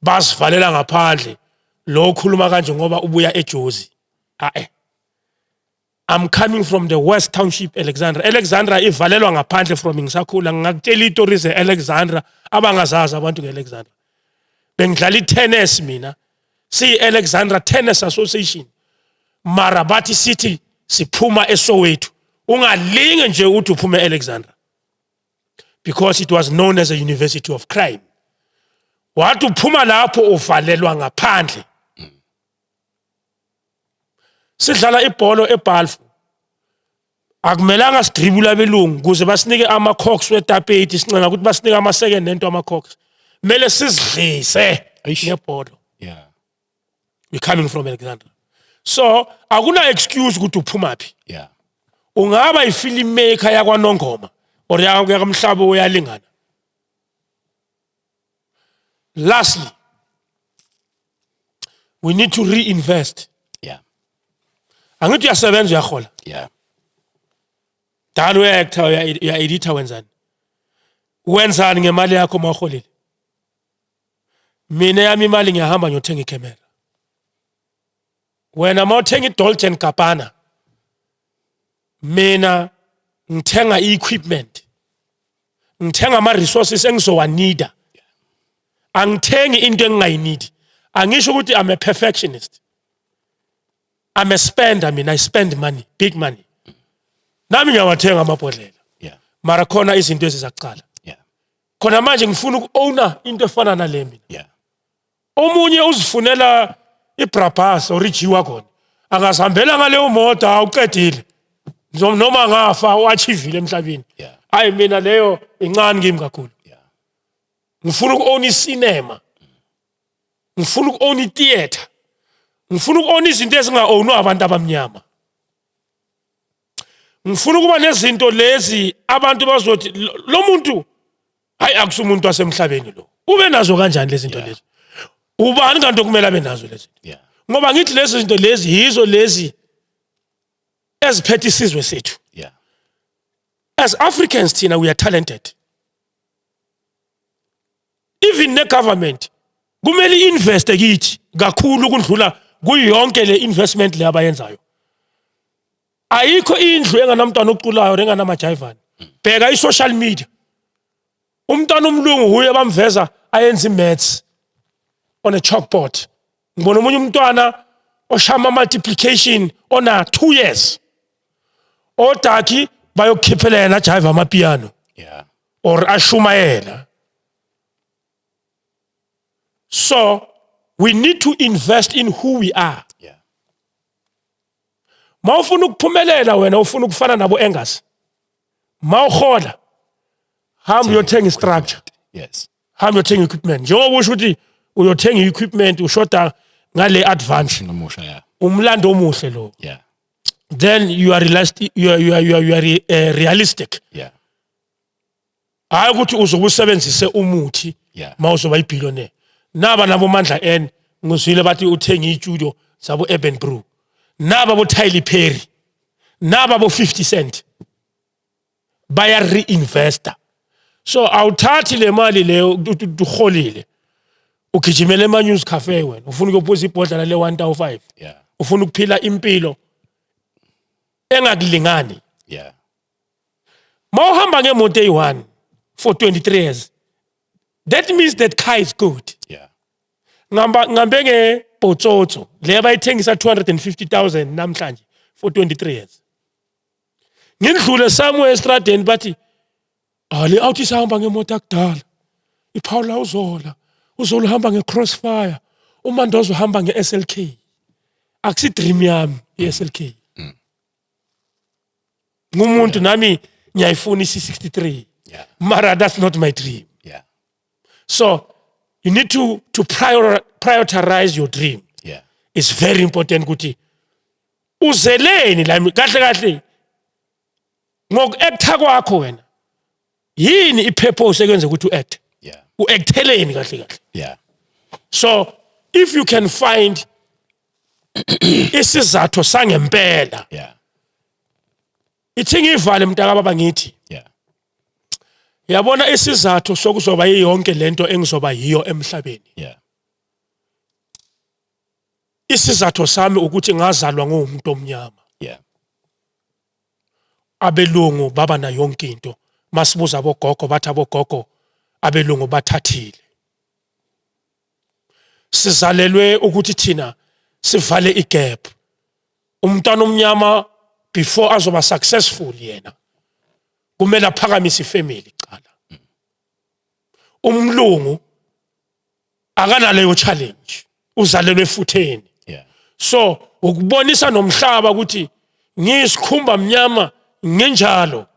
basivalela ngaphandle, lo khuluma kanje ngoba ubuya eJozi. Ah, I'm coming from the West Township, Alexandra. Alexandra ivalelwa ngaphandle from ngisakhula. Ngingakutshela istory ze-Alexandra abangazazi abantu nge-Alexandra. Bengidlala i-tennis mina. Siyi-Alexandra Tennis Association. Mara bathi sithi siphuma eSoweto. Ungalinge nje uthi uphume e-Alexandra. Because it was known as a university of crime. Wathi uphuma lapho uvalelwa ngaphandle. Sidlala ibholo eBalfour, akumelanga sidribule abelungu ukuze basinike ama-cocks wetapeti. Sincenga ukuthi basinike ama-second nento, ama-cocks kumele sizidlise Eish. ngebholo. We coming from Alexandra, so akuna excuse ukuthi uphumaphi. Ungaba i-film maker yakwaNongoma or yakamhlaba, uyalingana. Lastly, we need to reinvest. Angithi uyasebenza, uyahola? Dala uya-actor, uya-editha, wenzani wenzani ngemali yakho mawuholile? Mina yami imali ngiyahamba ngiyothenga ikhemera. Wena mawuthenga i-Dolce and Gabbana. Mina ngithenga i-equipment, ngithenga ama-resources engizowanida. Angithengi into engingayinidi. Angisho ukuthi I'm a perfectionist, I'm a spender. Mina I spend money, big money. Nami ngiyawathenga amabhodlela, mara khona izinto ezizakuqala. Khona manje ngifuna uku-owna into efana nale mina. Omunye uzifunela iBrabus or iG-Wagon, angazihambela ngaleyo moto, awuqedile noma ngafa u-achievile emhlabeni. Hayi, mina leyo incane kimi kakhulu. Ngifuna uku-own icinema, ngifuna uku-own i-theatre, ngifuna uku-own izinto ezinga-ownwa abantu abamnyama. Ngifuna ukuba nezinto lezi abantu bazothi, "Lo muntu, hayi, akusumuntu wasemhlabeni lo, ube nazo kanjani lezi zinto lezi? Ubani kanti okumele abe nazo lezi zinto?" Ngoba ngithi lezi zinto lezi yizo lezi eziphethe isizwe sethu. As Africans thina we are talented. Even ne-government kumele i-investe kithi kakhulu kundlula kuyonke le investment le abayenzayo. Ayikho indlu enganamntwana oculayo or enganamajayivani. Bheka i-social media, umntwana umlungu huye bamveza ayenza i-maths on a chalkboard. Ngibona omunye umntwana oshama multiplication ona 2 years. Odaki bayokukhiphela yena ajive amapiano or ashumayela. So we need to invest in who we are. Mawufuna ukuphumelela wena, ufuna ukufana nabo Angus, mawuhola hamba uyothenga istructure. Hamba uyothenga equipment, njengoba usho ukuthi uyothenga i-equipment, ushoda ngale advance. Nomusha, yeah. Umlando omuhle lo. Then you are realistic, you are realistic. Hayi ukuthi uzobe usebenzise umuthi mawuzoba ibillionaire. Naba nabo Mandla N, ngizwile bathi uthenga istudio zabo Urban Brew, naba bo Tyler Perry, naba bo 50 Cent baya reinvesta. So awuthathi le mali leyo uholile, ugijimela ema News Cafe, wena ufuna ukuyophuza ibhodlela le 1005, ufuna ukuphila impilo engakulingani. Mawuhamba ngemoto eyi-1 for 23 years, that means that car is good. Ngihamba ngihambe ngebhotsotso le bayithengisa 250,000 namhlanje for 23 years. Ngindlule somewhere estradeni, bathi, "Ah, le outie isahamba ngemoto yakudala." Iphawula uzola uzola uhamba nge-Crossfire, uMandoza uhamba nge-SLK. Akusi dream yami i-SLK. Ngumuntu nami ngiyayifuna i-C63, mara that's not my dream. So you need to prioritize your dream. It's very important ukuthi uzeleni la kahle kahle ngoku-acta kwakho wena. Yini i-purpose ekwenza ukuthi u-act? U-acteleni kahle kahle? So if you can find isizathu sangempela, ithi ngivale, mntaka baba, ngithi yabona isizathu sokuzoba yonke lento engizoba yiyo emhlabeni, isizathu sami ukuthi ngazalwa ngumuntu omnyama. Abelungu baba na yonke into. Masibuza abogogo, bathi abogogo abelungu bathathile. Sizalelwe ukuthi thina sivale igap. Umntwana omnyama before azoba successful yena kumele aphakamise ifamily kuqala. Umlungu akanaleyo challenge, uzalelwe efutheni. So ukubonisa nomhlaba ukuthi ngiyisikhumba mnyama nginjalo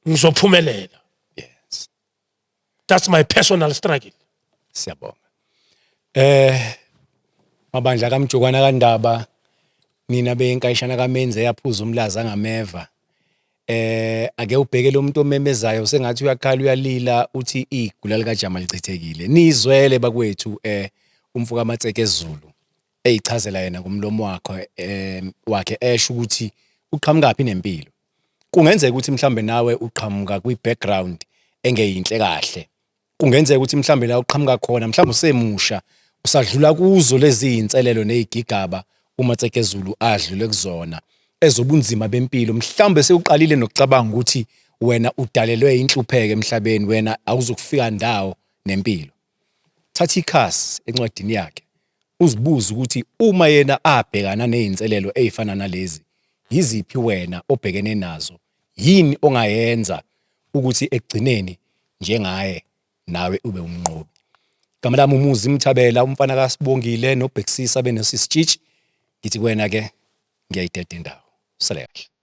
ngizophumelela. That's my personal struggle. Siyabonga. Mabandla kaMjokwana kaNdaba, nina benkayishana kaMenze yaphuza umlaza ngameva. Ake ubheke lo muntu omemezayo sengathi uyakhala, uyalila, uthi igula likaJama lichithekile. Nizwele bakwethu umfoka Matseke Zulu eyichazela yena ngomlomo wakhe wakhe esho ukuthi uqhamuka nempilo. Kungenzeka ukuthi mhlambe nawe uqhamuka kwi background engeyinhle kahle. Kungenzeka ukuthi mhlambe la uqhamuka khona mhlambe usemusha usadlula kuzo lezi inselelo nezigigaba uMatseke Zulu adlule kuzona. Ezobunzima bempilo, mhlawumbe sewuqalile nokucabanga ukuthi wena udalelwe inhlupheko emhlabeni, wena awuzukufika ndawo nempilo. Thatha ikhasi encwadini yakhe uzibuze ukuthi uma yena abhekana nezinselelo ezifana nalezi, yiziphi wena obhekene nazo, yini ongayenza ukuthi ekugcineni njengaye nawe ube umnqobi. Igama lami uMuzi Mthabela, umfana kaSibongile noBhekisisa benoSisitshitshi. Ngithi kuwena ke ngiyayideda indawo. Usale kahle.